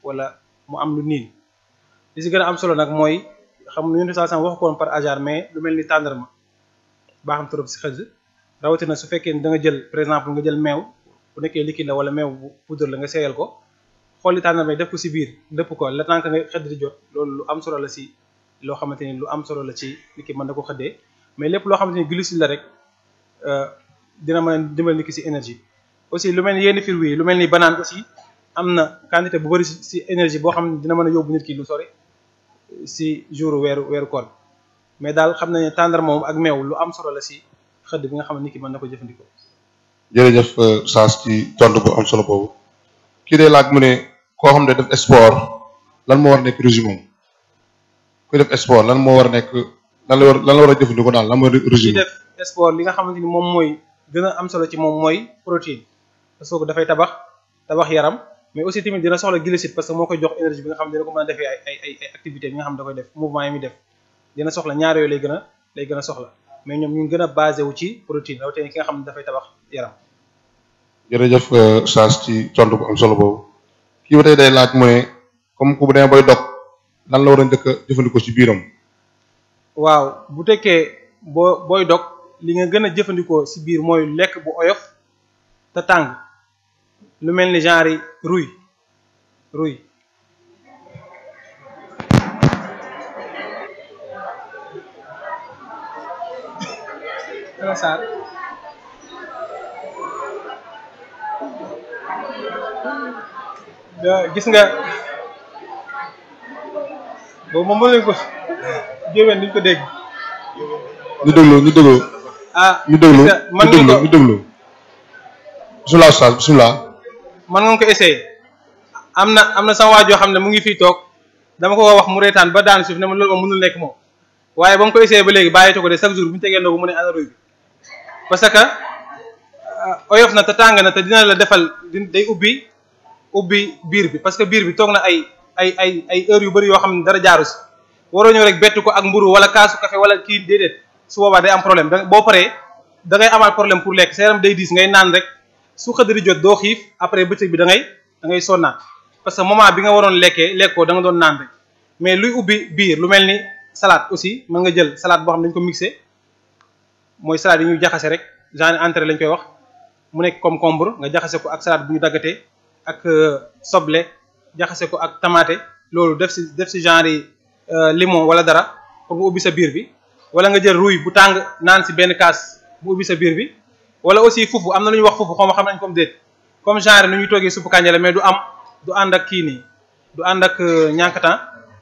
wala mu am lu niin li si gën a am solo nag mooy xam nu yonent sallallahu alayhi wasallam wax ko woon par hasard mais lu mel ni tàndarma baaxam trop si xëdd rawatina su fekkee ni da nga jël par exemple nga jël meew bu nekkee liquide la wala meew bu poudre la nga seeyal ko xooli tàndarma def ko si biir dëpp ko le temps que nga xëdd di jot loolu lu am solo la si loo xamante ni lu am solo la ci nit ki mën na ko xëddee mais lépp loo xamante ni glucide la rek dina mën a dimbali nit ki si énergie aussi lu mel ni yenn fruits yi lu mel ni banane aussi am na quantité bu bëri si énergie boo xam ne dina mën a yóbbu nit ki lu sori si jour weeru koor mais daal xam nañ ne tàndarma moom ak meew lu am solo la si xëdd bi nga xam ne nit ki mën na ko jëfandikoo. jërëjëf Saas ci tontu bu am solo boobu kii day laaj mu ne koo xam ne def sport lan moo war nekk régime am kuy def sport lan moo war a nekk lan la war a jëfandikoo daal lan mooy ci régime def sport li nga xamante ni moom mooy gën a am solo ci moom mooy protéine parce que dafay tabax yaram mais aussi tamit dina soxla glucide parce que moo koy jox énergie bi nga xam ne dina ko mën a defee ay activités yi nga xam ne da koy def mouvement yi muy def dina soxla ñaar yooyu lay gën a soxla mais ñoom ñu gën a basé wu ci protéine rawatina ki nga xam ne dafay tabax yaram. jërëjëf Saas ci tontu bu am solo boobu kii ba tey day laaj mu ne comme ku bu demee bay dog lan la war a njëkk a jëfandikoo ci biiram. waaw bu tekkee booy dog li nga gën a jëfandikoo ci biir mooy lekk bu oyof te tàng lu mel ni genre ruy gis nga boobu moom mën nañu ko jéwén duñ ko dégg. ñu déglu. ñu déglu. bisimilah Saas bisimilah. man nga ko essayé am na sama waa joo xam ne mu ngi fii toog dama ko wax mu reetaan ba daan suuf ne ma loolu moom mënul nekk moom waaye ba mu ko essayé ba léegi bàyyitu ko de chaque jour bu ñu tegee ndogu mu ne ana ruy bi parce que oyof na te tàng na te dina la defal day ubbi biir bi parce que biir bi toog na ay heures yu bëri yoo xam ne dara jaaru si waroo ñëw rek bettu ko ak mburu wala kaasu café wala kii déedéet su boobaa day am problème boo paree da ngay amaat problème pour lekk sa yaram day diis ngay naan rek su xëdëri jot doo xiif après bëccëg bi da ngay sonnaat parce que moment bi nga waroon lekkoo da nga doon naan rek mais luy ubbi biir lu mel ni salade aussi mën nga jël salade boo xam ne dañu ko mixé mooy salade yi ñuy jaxase rek genre entrée lañ koy wax mu nekk concombre nga jaxase ko ak salade bu ñu daggatee ak soble jaxase ko ak tomate loolu def si genre yi limon wala dara pour mu ubbi sa biir bi wala nga jël ruy bu tàng naan si benn kaas mu ubbi sa biir bi wala aussi fufu am na lu ñuy wax fufu xaw ma xam nañ comme déet comme genre nu ñuy toggee suppu kànja la mais du ànd ak kii nii du ànd ak ñànkatan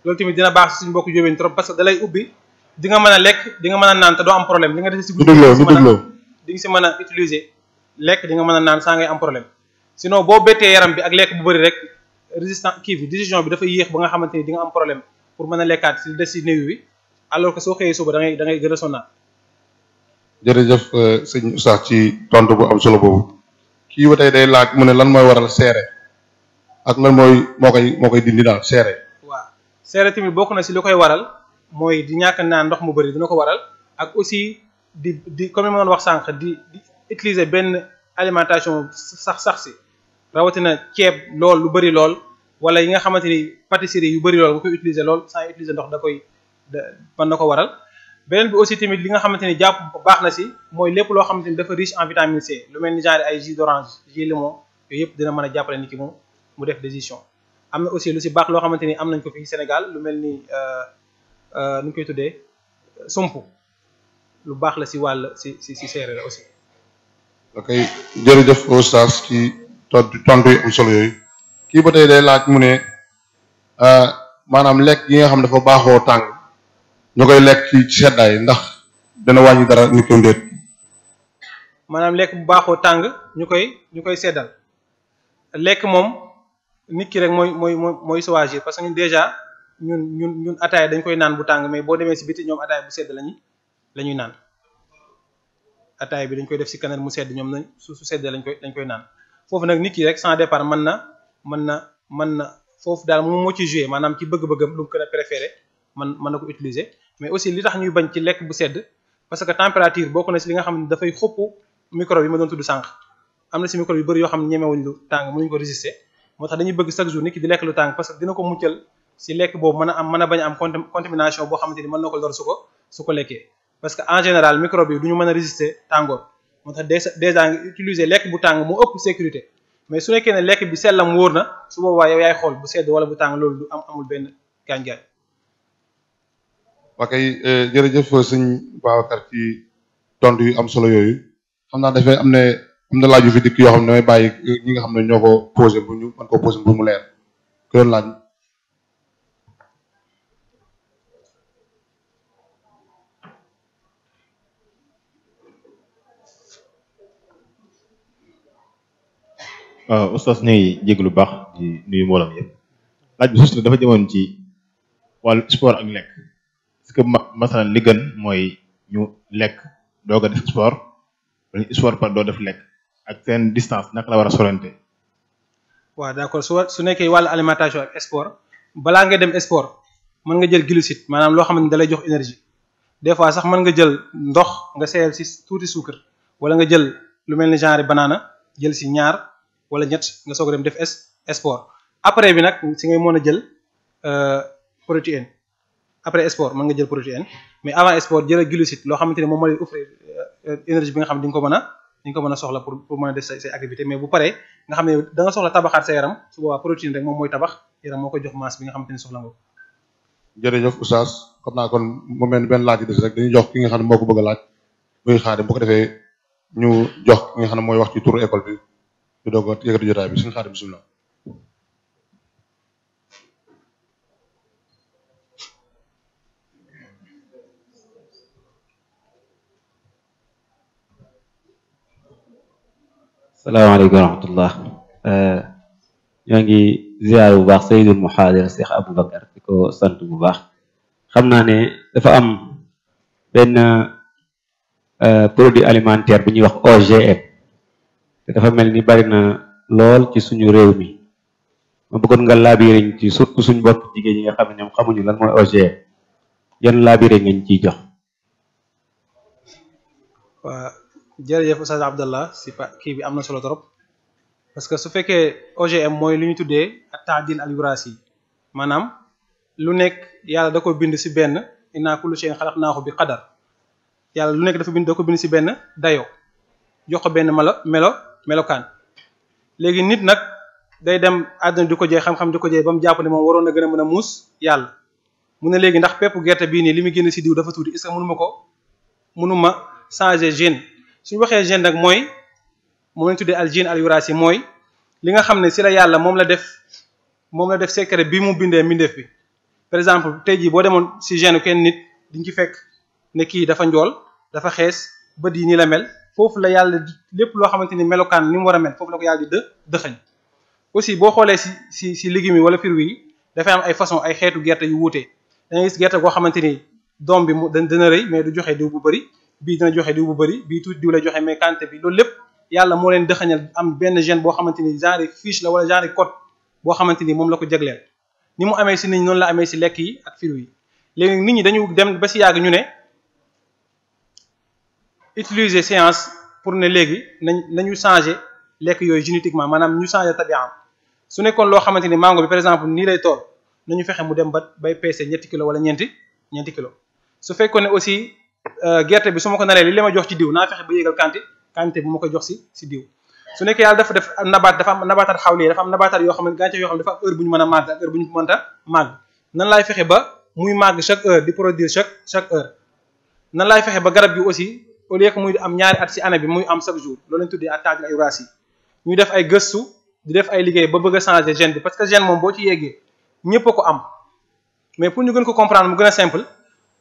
loolu tamit dina baax suñu mbokku jóbeen trop parce que da lay ubbi di nga mën a lekk di nga mën a naan te doo am problème li nga def si guddi di nga si mën a utiliser lekk di nga mën a naan saa ngay am problème sinon boo bettee yaram bi ak lekk bu bëri rek résistant kii bi décision bi dafay yéex ba nga xamante ni di nga am problème pour mën a lekkaat si des si néew bi alors que soo xëyee suba da ngay gën a sonnaat. jërëjëf sëñ Oustaz ci tontu bu am solo boobu kii ba tey day laaj mu ne lan mooy waral seere ak lan moo koy dindi daal seere. waaw seere tamit bokk na si li koy waral mooy di ñàkk naan ndox mu bëri dina ko waral ak aussi di comme ni ma doon wax sànq di utiliser benn alimentation sax si rawatina ceeb lool lu bëri lool wala yi nga xamante ni pâtisserie yu bëri lool nga koy utiliser lool sans utiliser ndox mën na ko waral. beneen bi aussi tamit li nga xamante ni jàpp baax na si mooy lépp loo xamante ni dafa riche en vitamine C lu mel ni genre ay jus d'orange jus limon yooyu yëpp dina mën a jàppale nit ki mu def décision. am na aussi lu si baax loo xamante ni am nañ ko fii Sénégal lu mel ni nu ñu koy tuddee sumpu lu baax la si wàll si seere la aussi. ok jërëjëf Oustaz ci tontu yu am solo yooyu kii ba tey day laaj mu ne maanaam lekk yi nga xam dafa baaxoo tàng. ñu koy lekk ci seddaay ndax dana wàññi dara nit ko ndéet. maanaam lekk bu baaxoo tàng ñu koy seddal lekk moom nit ki rek mooy choisir parce que ñun déjà ñun ataaya dañ koy naan bu tàng mais boo demee si biti ñoom ataaya bu sedd la ñuy naan ataaya bi dañ koy def si kanam mu sedd ñoom su sedd lañ koy naan foofu nag nit ki rek sans départ mën na foofu daal moom moo ci joué maanaam ci bëgg-bëggam lu mu gën a préféré mën na ko utiliser. mais aussi li tax ñuy bañ ci lekk bu sedd parce que température bokk na ci li nga xam ne dafay xupp microbe yi ma doon tudd sànq am na ci microbe yu bëri yoo xam ne ñemewuñ lu tàng mënuñ ko résister moo tax dañuy bëgg chaque jour nit ki di lekk lu tàng parce que dina ko muccal ci lekk boobu mën a bañ a am contamination boo xamante ni mën na ko lor su ko lekkee parce que en général microbe yi du ñu mën a résister tàngoor moo tax déjà nga utiliser lekk bu tàng mu ëpp sécurité mais su nekkee ne lekk bi sellam wóor na su boobaa yow yaay xool bu sedd wala bu tàng loolu du amul benn gaañ-gaañ. ok jërëjëf sëñ Babacar ci tontu yu am solo yooyu xam naa dafay am na laaj yu fi dikk yoo xam ne damay bàyyi ñi nga xam ne ñoo ko posé bu ñu mën ko posé bu mu leer ku doon laaj. waaw oustaz ñu ngi jéglu baax di nuyu mbooloo yëpp laaj bi juste dafa jëmoon ci wàllu sport ak lekk est-ce que masalan li gën mooy ñu lekk doog a def sport wala sport par doo def lekk ak seen distance naka la war a sorante. waaw d'accord su nekkee wàllu alimentation ak sport balaa nga dem sport mën nga jël glucide maanaam loo xamante ni da lay jox énergie des fois sax mën nga jël ndox nga seeyal ci tuuti suukar wala nga jël lu mel ni genre banana jël ci ñaar wala ñett nga soog a dem def sport après bi nag ci ngay mën a jël protéine après sport mën nga jël protéine mais avant sport jël glucide loo xamante ni moom moo lay offrir énergie bi nga xam ne di nga ko mën a soxla pour mën a def say activité mais bu paree nga xam ne da nga soxla tabaxaat sa yaram su boobaa protéine rek moom mooy tabax yaram moo koy jox masse bi nga xamante ni soxla nga ko. jërëjëf Oustaz xam naa kon mu mel ni benn laaj des rek dañuy jox ki nga xam ne moo ko bëgg a laaj muy Xaadim bu ko defee ñu jox ki nga xam ne mooy wax ci turu école bi ñu doog a yëkkati jotaay bi suñu Xaadim bismillah. salaamaaleykum wa rahmatullah ñoo ngi ziar bu baax Seydul Muhadir Cheikh Aboubacar di ko sant bu baax xam naa ne dafa am benn produit alimentaire bu ñuy wax OGM te dafa mel ni bari na lool ci suñu réew mi ma bëggoon nga laabire ci surtout suñu bopp jigéen ñi nga xam ne ñoom xamuñu lan mooy OGM yan laabire ngeen ciy jox. waaw jërëjëf Oustaz Abdallah si kii bi am na solo trop parce que su fekkee OGM mooy lu ñu tuddee at-ta'dil al-wirasi maanaam lu nekk yàlla da ko bind si benn inna kullu shay'in khalaqnahu bi qadar yàlla lu nekk da ko bind si benn dayo jox ko benn melokaan léegi nit nag day dem àdduna di ko jee xam-xam di ko jee ba mu jàpp ne moom waroon na gën a mën a muus yàlla mu ne léegi ndax pepp gerte bii nii li muy génn si diw dafa tuuti est-ce que mënuma changer gène suñu waxee gène nag mooy moom lañ tuddee al gène al wirasi mooy li nga xam ne si la yàlla moom la def secret bi mu bindee mbindeef bi par exemple tey jii boo demoon si gène kenn nit diñ ci fekk ne kii dafa njool dafa xees bët yi nii la mel foofu la yàlla lépp loo xamante ni melokaan ni mu war a mel foofu la ko yàlla di dëxañ aussi boo xoolee si légumes yi wala fruits yi dafay am ay façon ay xeetu gerte yu wuute da ngay gis gerte goo xamante ni doom bi mu dana rëy mais du joxe diw bu bëri bii dina joxe diw bu bëri bii tuuti diw lay joxe mais quantité bi loolu lépp yàlla moo leen dëxañal am benn gène boo xamante ni genre fiche la wala genre code boo xamante ni moom la ko jagleel ni mu amee si nit ñi noonu la amee si lekk yi ak fruits yi léegi nit ñi dañu dem ba si yàgg ñu ne utiliser science pour ne léegi nañu changer lekk yooyu génétiquement maanaam ñu changer tabiam su nekkoon loo xamante ni mango bi par exemple nii lay tool nañu fexe mu dem ba bay peese ñetti kilo wala ñeenti kilo su fekkoon ne aussi gerte bi su ma ko naree li ma jox ci diw naa fexe ba yéegal quantité bu ma koy jox si diw su nekkee yàlla dafa def dafa am nabataat xawli dafa am nabataat yoo xam ne gàncax yoo xam ne dafa am heure bu ñu mën a màgg ak heure bu ñu mënta màgg nan laay fexe ba muy màgg chaque heure di produire chaque heure nan laay fexe ba garab gi aussi au lieu que muy am ñaari at si année bi muy am chaque jour loolu lañ tuddee at-ta'dil al-wirasi ñuy def ay gëstu di def ay liggéey ba bëgg a changer gène bi parce que gène moom boo ci yeggee ñëpp a ko am mais pour ñu gën ko comprendre mu gën a simple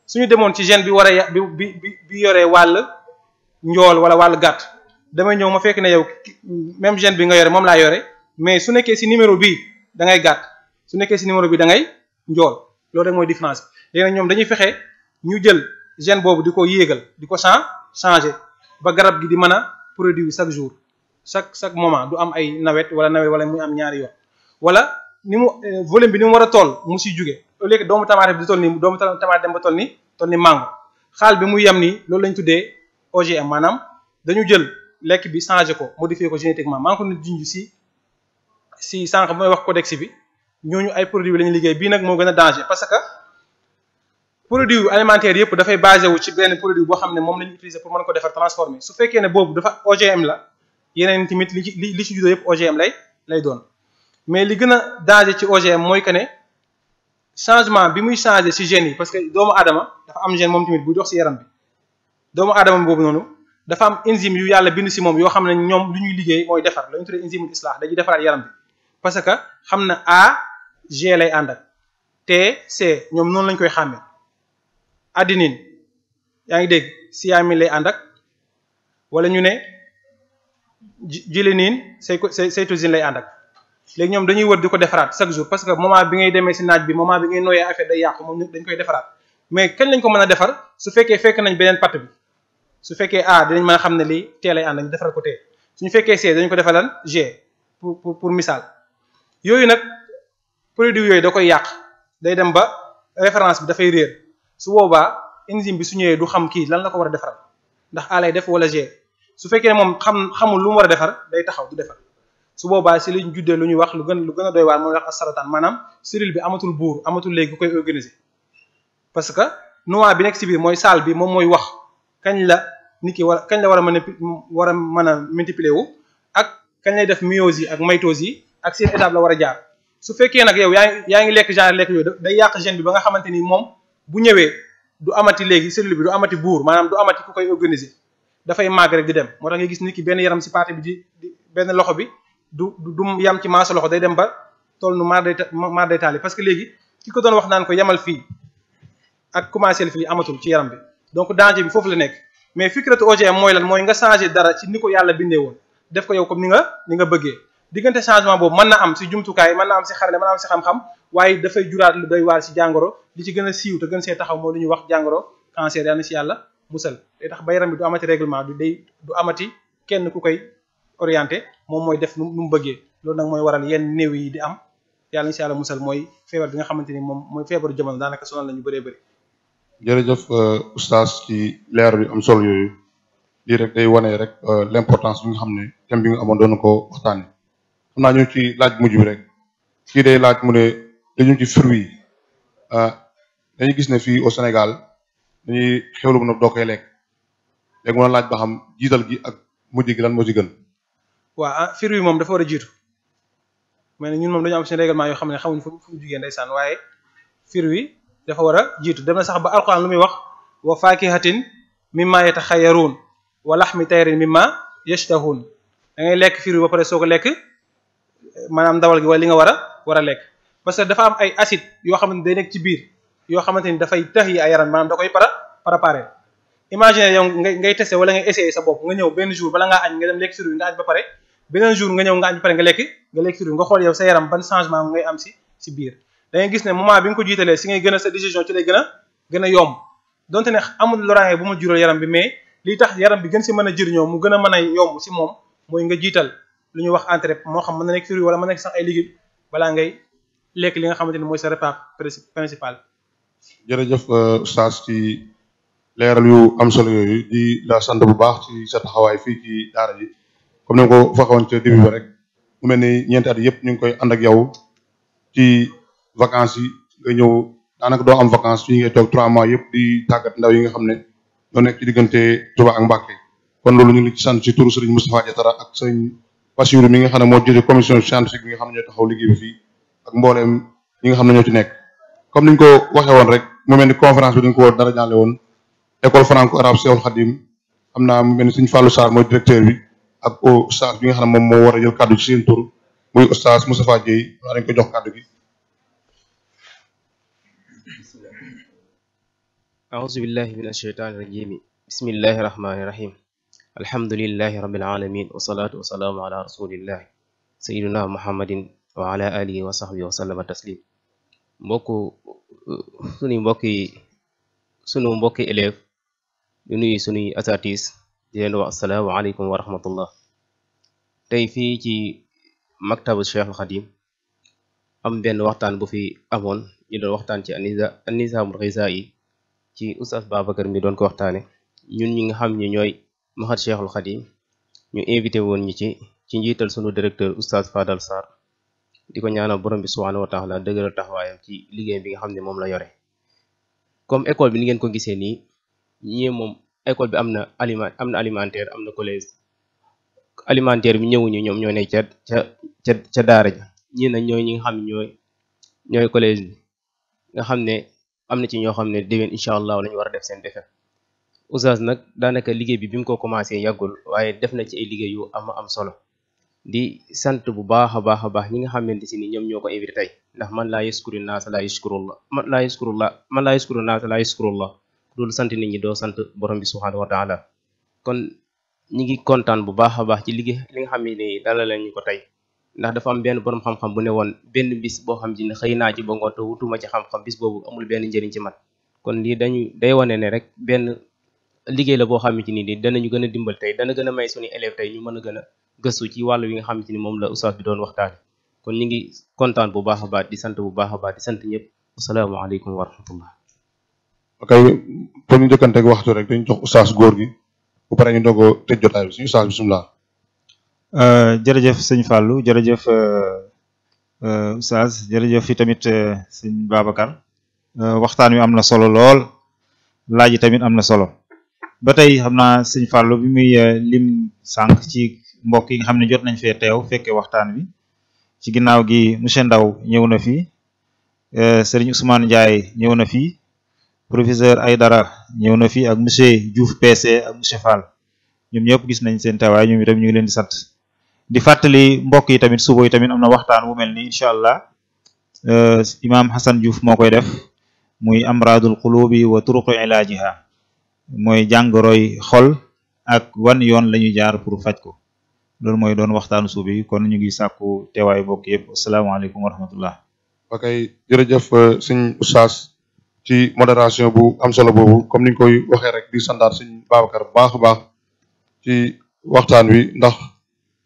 suñu demoon ci gène bi war a bi yoree wàll njool wala wàll gàtt damay ñëw ma fekk ne yow même gène bi nga yore moom laa yore mais su nekkee si numéro bii da ngay gàtt su nekkee si numéro bi da ngay njool loolu rek mooy différence bi léegi nag ñoom dañuy fexe ñu jël gène boobu di ko yéegal di ko changer ba garab gi di mën a produire chaque jour chaque moment du am ay nawet wala muy am ñaari yoon wala ni mu volume bi ni mu war a toll mu siy jóge au lieu que doomu tamaate bi di toll nii doomu tamaate dem ba toll ni mango xaal bi muy yem nii loolu lañ tuddee OGM maanaam dañu jël lekk bi changer ko modifier ko génétiquement maa ngi ko nit junj si sànq mooy wax codex bi ñooñu ay produits bi la ñuy liggéey bii nag moo gën a danger parce que produit alimentaire yëpp dafay basé wu ci benn produit boo xam ne moom la ñu utiliser pour mën ko defar transformer su fekkee ne boobu dafa OGM la yeneen tamit li ci juddoo yëpp OGM lay doon mais li gën a danger ci OGM mooy que ne changement bi muy changer ci gènes yi parce que doomu aadama dafa am gène moom tamit bu dox ci yaram bi doomu aadama boobu noonu dafa am enzyme yu yàlla bind ci moom yoo xam ne ñoom lu ñuy liggéey mooy defar la ñu tuddee enzyme islah dañuy defaraat yaram bi parce que xam na A G lay ànd ak T C ñoom noonu lañ koy xàmmee adenine yaa ngi dégg thiamine lay ànd ak wala ñu ne jiliniin saytosine lay ànd ak léegi ñoom dañuy wër di ko defaraat chaque jour parce que moment bi ngay demee si naaj bi moment bi ngay nooyee affaire day yàqu moom dañ koy defaraat mais kañ lañ ko mën a defar su fekkee fekk nañ beneen patt bi su fekkee A dinañ mën a xam ne lii T lay ànd ñu defar ko T suñu fekkee C dañ ko defal lan G pour misaal yooyu nag produit yooyu da koy yàq day dem ba référence bi dafay réer su boobaa enzyme bi su ñëwee du xam kii lan la ko war a defaral ndax A lay def wala G su fekkee moom xamul lu mu war a defar day taxaw du defar su boobaa si liñ juddee lu ñuy wax lu gën a doy waar mooy wax asarataan maanaam cellule bi amatul buur amatul léegi ku koy organiser parce que noix bi nekk si biir mooy salle bi moom mooy wax kañ la nit ki kañ la war a mën a multiplier wu ak kañ lay def méiose yi ak mitose yi ak seen étape la war a jaar su fekkee nag yow yaa ngi lekk genre lekk yooyu day yàq gène bi ba nga xamante ni moom bu ñëwee du amati léegi cellule bi du amati buur maanaam du amati ku koy organiser dafay màgg rek di dem moo tax nga gis nit ki benn yaram si partie bi di benn loxo bi du yam ci maasa loxo day dem ba toll nu maar day taali parce que léegi ki ko doon wax naan ko yamal fii ak commencer fii amatul ci yaram bi donc danger bi foofu la nekk mais fikratu OGM mooy lan mooy nga changer dara ci ni ko yàlla bindee woon def ko yow comme ni nga bëggee diggante changement boobu mën na am si jumtukaay mën na am si xarale mën na am si xam-xam waaye dafay juraat lu doy waar si jàngoro li ci gën a siiw te gën see taxaw mooy lu ñuy wax jàngoro cancer yàlla na si yàlla musal day tax ba yaram bi du amati règlement du amati kenn ku koy orienté moom mooy def nu mu bëggee loolu nag mooy waral yenn néew yi di am yàlla na si yàlla musal mooy feebar bi nga xamante ni moom mooy feebaru jamono daanaka sonal nañu bëree bëri. jërëjëf oustaz ci leer bi am solo yooyu lii rek day wane rek l'importance bi nga xam ne thème bi nga amoon doon ko waxtaanee xam naa ñu ci laaj mujj bi rek kii day laaj mu ne dañu ci fruit yi dañuy gis ne fii au Sénégal dañuy xewlu nag doo koy lekk léegi mën a laaj ba xam jiital gi ak mujj gi lan moo ci gën. waaw fruit yi moom dafa war a jiitu mais ñun moom dañu am seen règlement yoo xam ne xamuñ fu mu jugee ndeysaan waaye fruit yi dafa war a jiitu dem na sax ba alxuraan lu muy wax wa faakihatin mimma yataxayyaruun wa laxmi tayrin mimma yashtahun da ngay lekk fruit ba pare soo ko lekk maanaam ndawal gi wala li nga war a lekk parce que dafa am ay acide yoo xamante ni day nekk ci biir yoo xamante ni dafay tax yi ay yaram maanaam da koy préparer imagine yow ngay testé wala ngay essayer sa bopp nga ñëw benn jour bala ngaa añ nga dem lekk fruit nga añ ba pare beneen jour nga ñëw nga añ ba pare nga lekk fruit nga xool yow sa yaram ban changement ngay am si biir da ngay gis ne moment bi nga ko jiitalee si ngay gën a sa décision ci lay gën a yomb donte ne amul loraange bu mu jural yaram bi mais lii tax yaram bi gën si mën a jëriñoo mu gën a mën a yomb si moom mooy nga jiital lu ñuy wax entrée moo xam mën na nekk fruit wala mën na nekk sax ay légumes balaa ngay lekk li nga xamante ni mooy sa repas principal. jërëjëf oustaz ci leeral yu am solo yooyu di la sant bu baax ci sa taxawaay fii ci daara ji comme ni nga ko waxoon ca début ba rek mu mel ni ñeenti at yëpp ñu ngi koy ànd ak yow ci vacances yi nga ñëw daanaka doo am vacances fii ngay toog 3 mois yëpp di tàggat ndaw yi nga xam ne ñoo nekk ci diggante Touba ak Mbacké kon loolu ñu ngi ci sant ci turu Serigne Moustapha Diatara ak Serigne Bassirou mi nga xam ne moo jiite commission scientifique bi nga xam ne ñoo taxaw liggéey bi fii ak mbooleem ñi nga xam ne ñoo ci nekk comme niñ ko waxee woon rek mu mel ni conférence bi dañ ko dara jaale woon école franco-arabe Cheikhoul Khadim xam naa mu mel ni Serigne Fallou Sarr mooy directeur bi ak oustaz bi nga xam ne moom moo war a jël kàddu ci seen tur muy oustaz Moustapha Dieye waa dañ ko jox kàddu gi. أعوذ بالله من الشيطان الرجيم بسم الله الرحمن الرحيم الحمد لله رب العالمين والصلاة والسلام على رسول الله سيدنا محمد وعلى آله وصحبه وسلم تسليم sunu mbokki élève di nuyu sunuy asatis di leen wax assalaamu aleykum wa rahmatullah tey fii ci maktabu Cheikhul Khadim am benn waxtaan bu fi amoon ñu doon waxtaan ci an-nizaamul ghizaa'i ci oustaz Babacar mi doon ko waxtaane ñun ñi nga xam ne ñooy maxat Cheikhul Khadim ñu invité woon ñi ci njiital sunu directeur oustaz Fadal Sarr di ko ñaanal borom bi subhanahu wa taala dëgëral taxawaayam ci liggéey bi nga xam ne moom la yore comme école bi ni ngeen ko gisee nii ñii moom école bi am na alimentaire am na collège alimentaire bi ñëwuñu ñoom ñoo nekk ca daara ja ñii nag ñooy ñi nga xam ne ñooy collège bi nga xam ne am na ci ñoo xam ne déwén incha allah lañu war a def seen defe oustaz nag daanaka liggéey bi mu ko commencé yàggul waaye def na ci ay liggéey yu am solo di sant bu baax a baax ñi nga xamante si ni ñoom ñoo ko invité tey ndax man laa yaskuru naasa laa yaskuru naasa laa yaskurullah loolu sant nit ñi doo sant borom bi subhanahu wa taala kon ñi ngi kontaan bu baax a baax ci liggéey li nga xam ne ni dalal ñu ko tey ndax dafa am benn borom xam-xam bu ne woon benn bis boo xam ne xëy naa ci ba ngoon te wutuma ci xam-xam bis boobu amul benn njëriñ ci man kon lii day wane ne rek benn liggéey la boo xamante ni danañu gën a dimbal tey dana gën a may suñu élève tey ñu mën a gën a gëstu ci wàllu wi nga xamante ni moom la oustaz bi doon waxtaane kon ñu ngi kontaan bu baax a baax di sant bu baax a baax di sant ñëpp asalaamaaleykum wa rahmatullah. ok pour ñu njëkkanteeg waxtu rek dañu jox oustaz góor gi bu paree ñu doog a tëj jotaay bi suñu oustaz bisimilah. jërëjëf sëñ Fallou jërëjëf oustaz jërëjëf fi tamit sëñ Babacar waxtaan wi am na solo lool laaj yi tamit am na solo ba tey xam naa sëñ Fallou bi muy lim sànq ci mbokk yi nga xam ne jot nañ fee teew fekkee waxtaan wi ci ginnaaw gi monsieur Ndaw ñëw na fi Serigne Ousmane Ndiaye ñëw na fi professeur Aydara ñëw na fi ak monsieur Diouf PC ak monsieur Fall ñoom ñëpp gis nañ seen teewaay ñoom itam ñu ngi leen di sant di fàttali mbokk yi tamit suba yi tamit am na waxtaan bu mel ni incha allah imam Hassan Diouf moo koy def muy amradul qulubi wa turuqu ilaajiha mooy jàngoroy xol ak wan yoon la ñuy jaar pour faj ko loolu mooy doon waxtaanu suubi kon ñu ngi sàkku teewaayu mbokk yëpp asalaamaaleykum wa rahmatullah. ok jërëjëf sëñ oustaz ci modération bu am solo boobu comme ni ñu koy waxee rek di sandaat sëñ Babacar bu baax a baax ci waxtaan wi ndax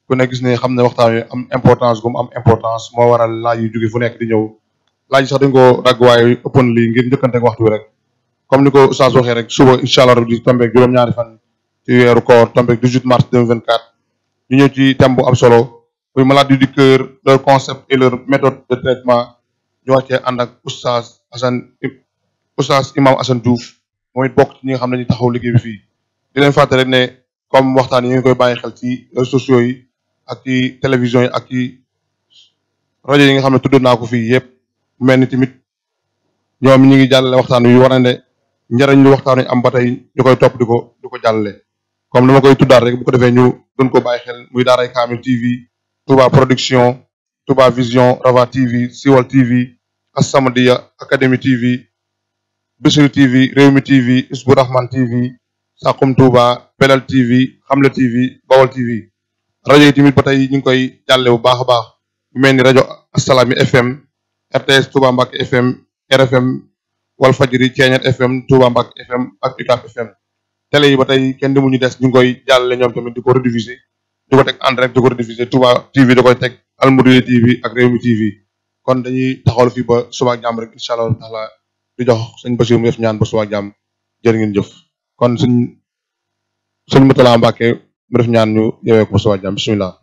ku ne gis ne xam ne waxtaan wi am importance gu mu am importance moo waral laaj yu jóge fu nekk di ñëw laaj sax dañ ko dagg waaye ëppoon lii ngir njëkkanteeg waxtu wi rek comme ni ko oustaz waxee rek suba incha allah rabbi di tombeeg juróom-ñaari fan ci weeru koor tombeeg 18 mars 2024 ñu ñëw ci thème bu am solo muy maladie du cœur leur concept et leur méthode de traitement ñu wàccee ànd ak oustaz imam Assane Diouf moom it bokk ci ñi nga xam ne ñu taxaw liggéey bi fii di leen fàttali rek ne comme waxtaan yi ñu ngi koy bàyyi xel ci réseaux sociaux yi ak ci télévision yi ak ci rajo yi nga xam ne tudd naa ko fii yëpp mel ni tamit ñoom ñi ngi jàllale waxtaan wi war na ne njëriñ lu waxtaan wi am ba tey ñu koy topp di ko jàllale comme dama koy tuddaat rek bu ko defee ñu doon ko bàyyi xel muy daaray Kamil TV Touba Production Touba Vision Rava TV Siwal TV As-Samadiyya Académie TV Bichri TV Rewmi TV Isbu Rahman TV Saxum Touba Belal TV Xamle TV Bawal TV rajo yi tamit ba tey ñu ngi koy jàlle bu baax a baax bu mel ni rajo Assalaamy FM RTS Touba Mbacké FM RFM Walfadjri Ceeñet FM Touba Mbacké FM ak UCAB FM télé yi ba tey kenn dimu ñu des ñu ngi koy jàllale ñoom tamit di ko rediffuser di ko teg en direct di ko rediffuser Touba TV da koy teg Almouridiyyah TV ak Rewmi TV kon dañuy taxawal fii ba suba ak jàmm rek incha allah taala di jox sëñ Bachir mu def ñaan ba suba ak jàmm jërë ngeen jëf kon sëñ Moutala Mbacké mu def ñaan ñu yeewee ko ba suba ak jàmm bismillah.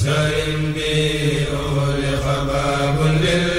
شر به أغلق باب لل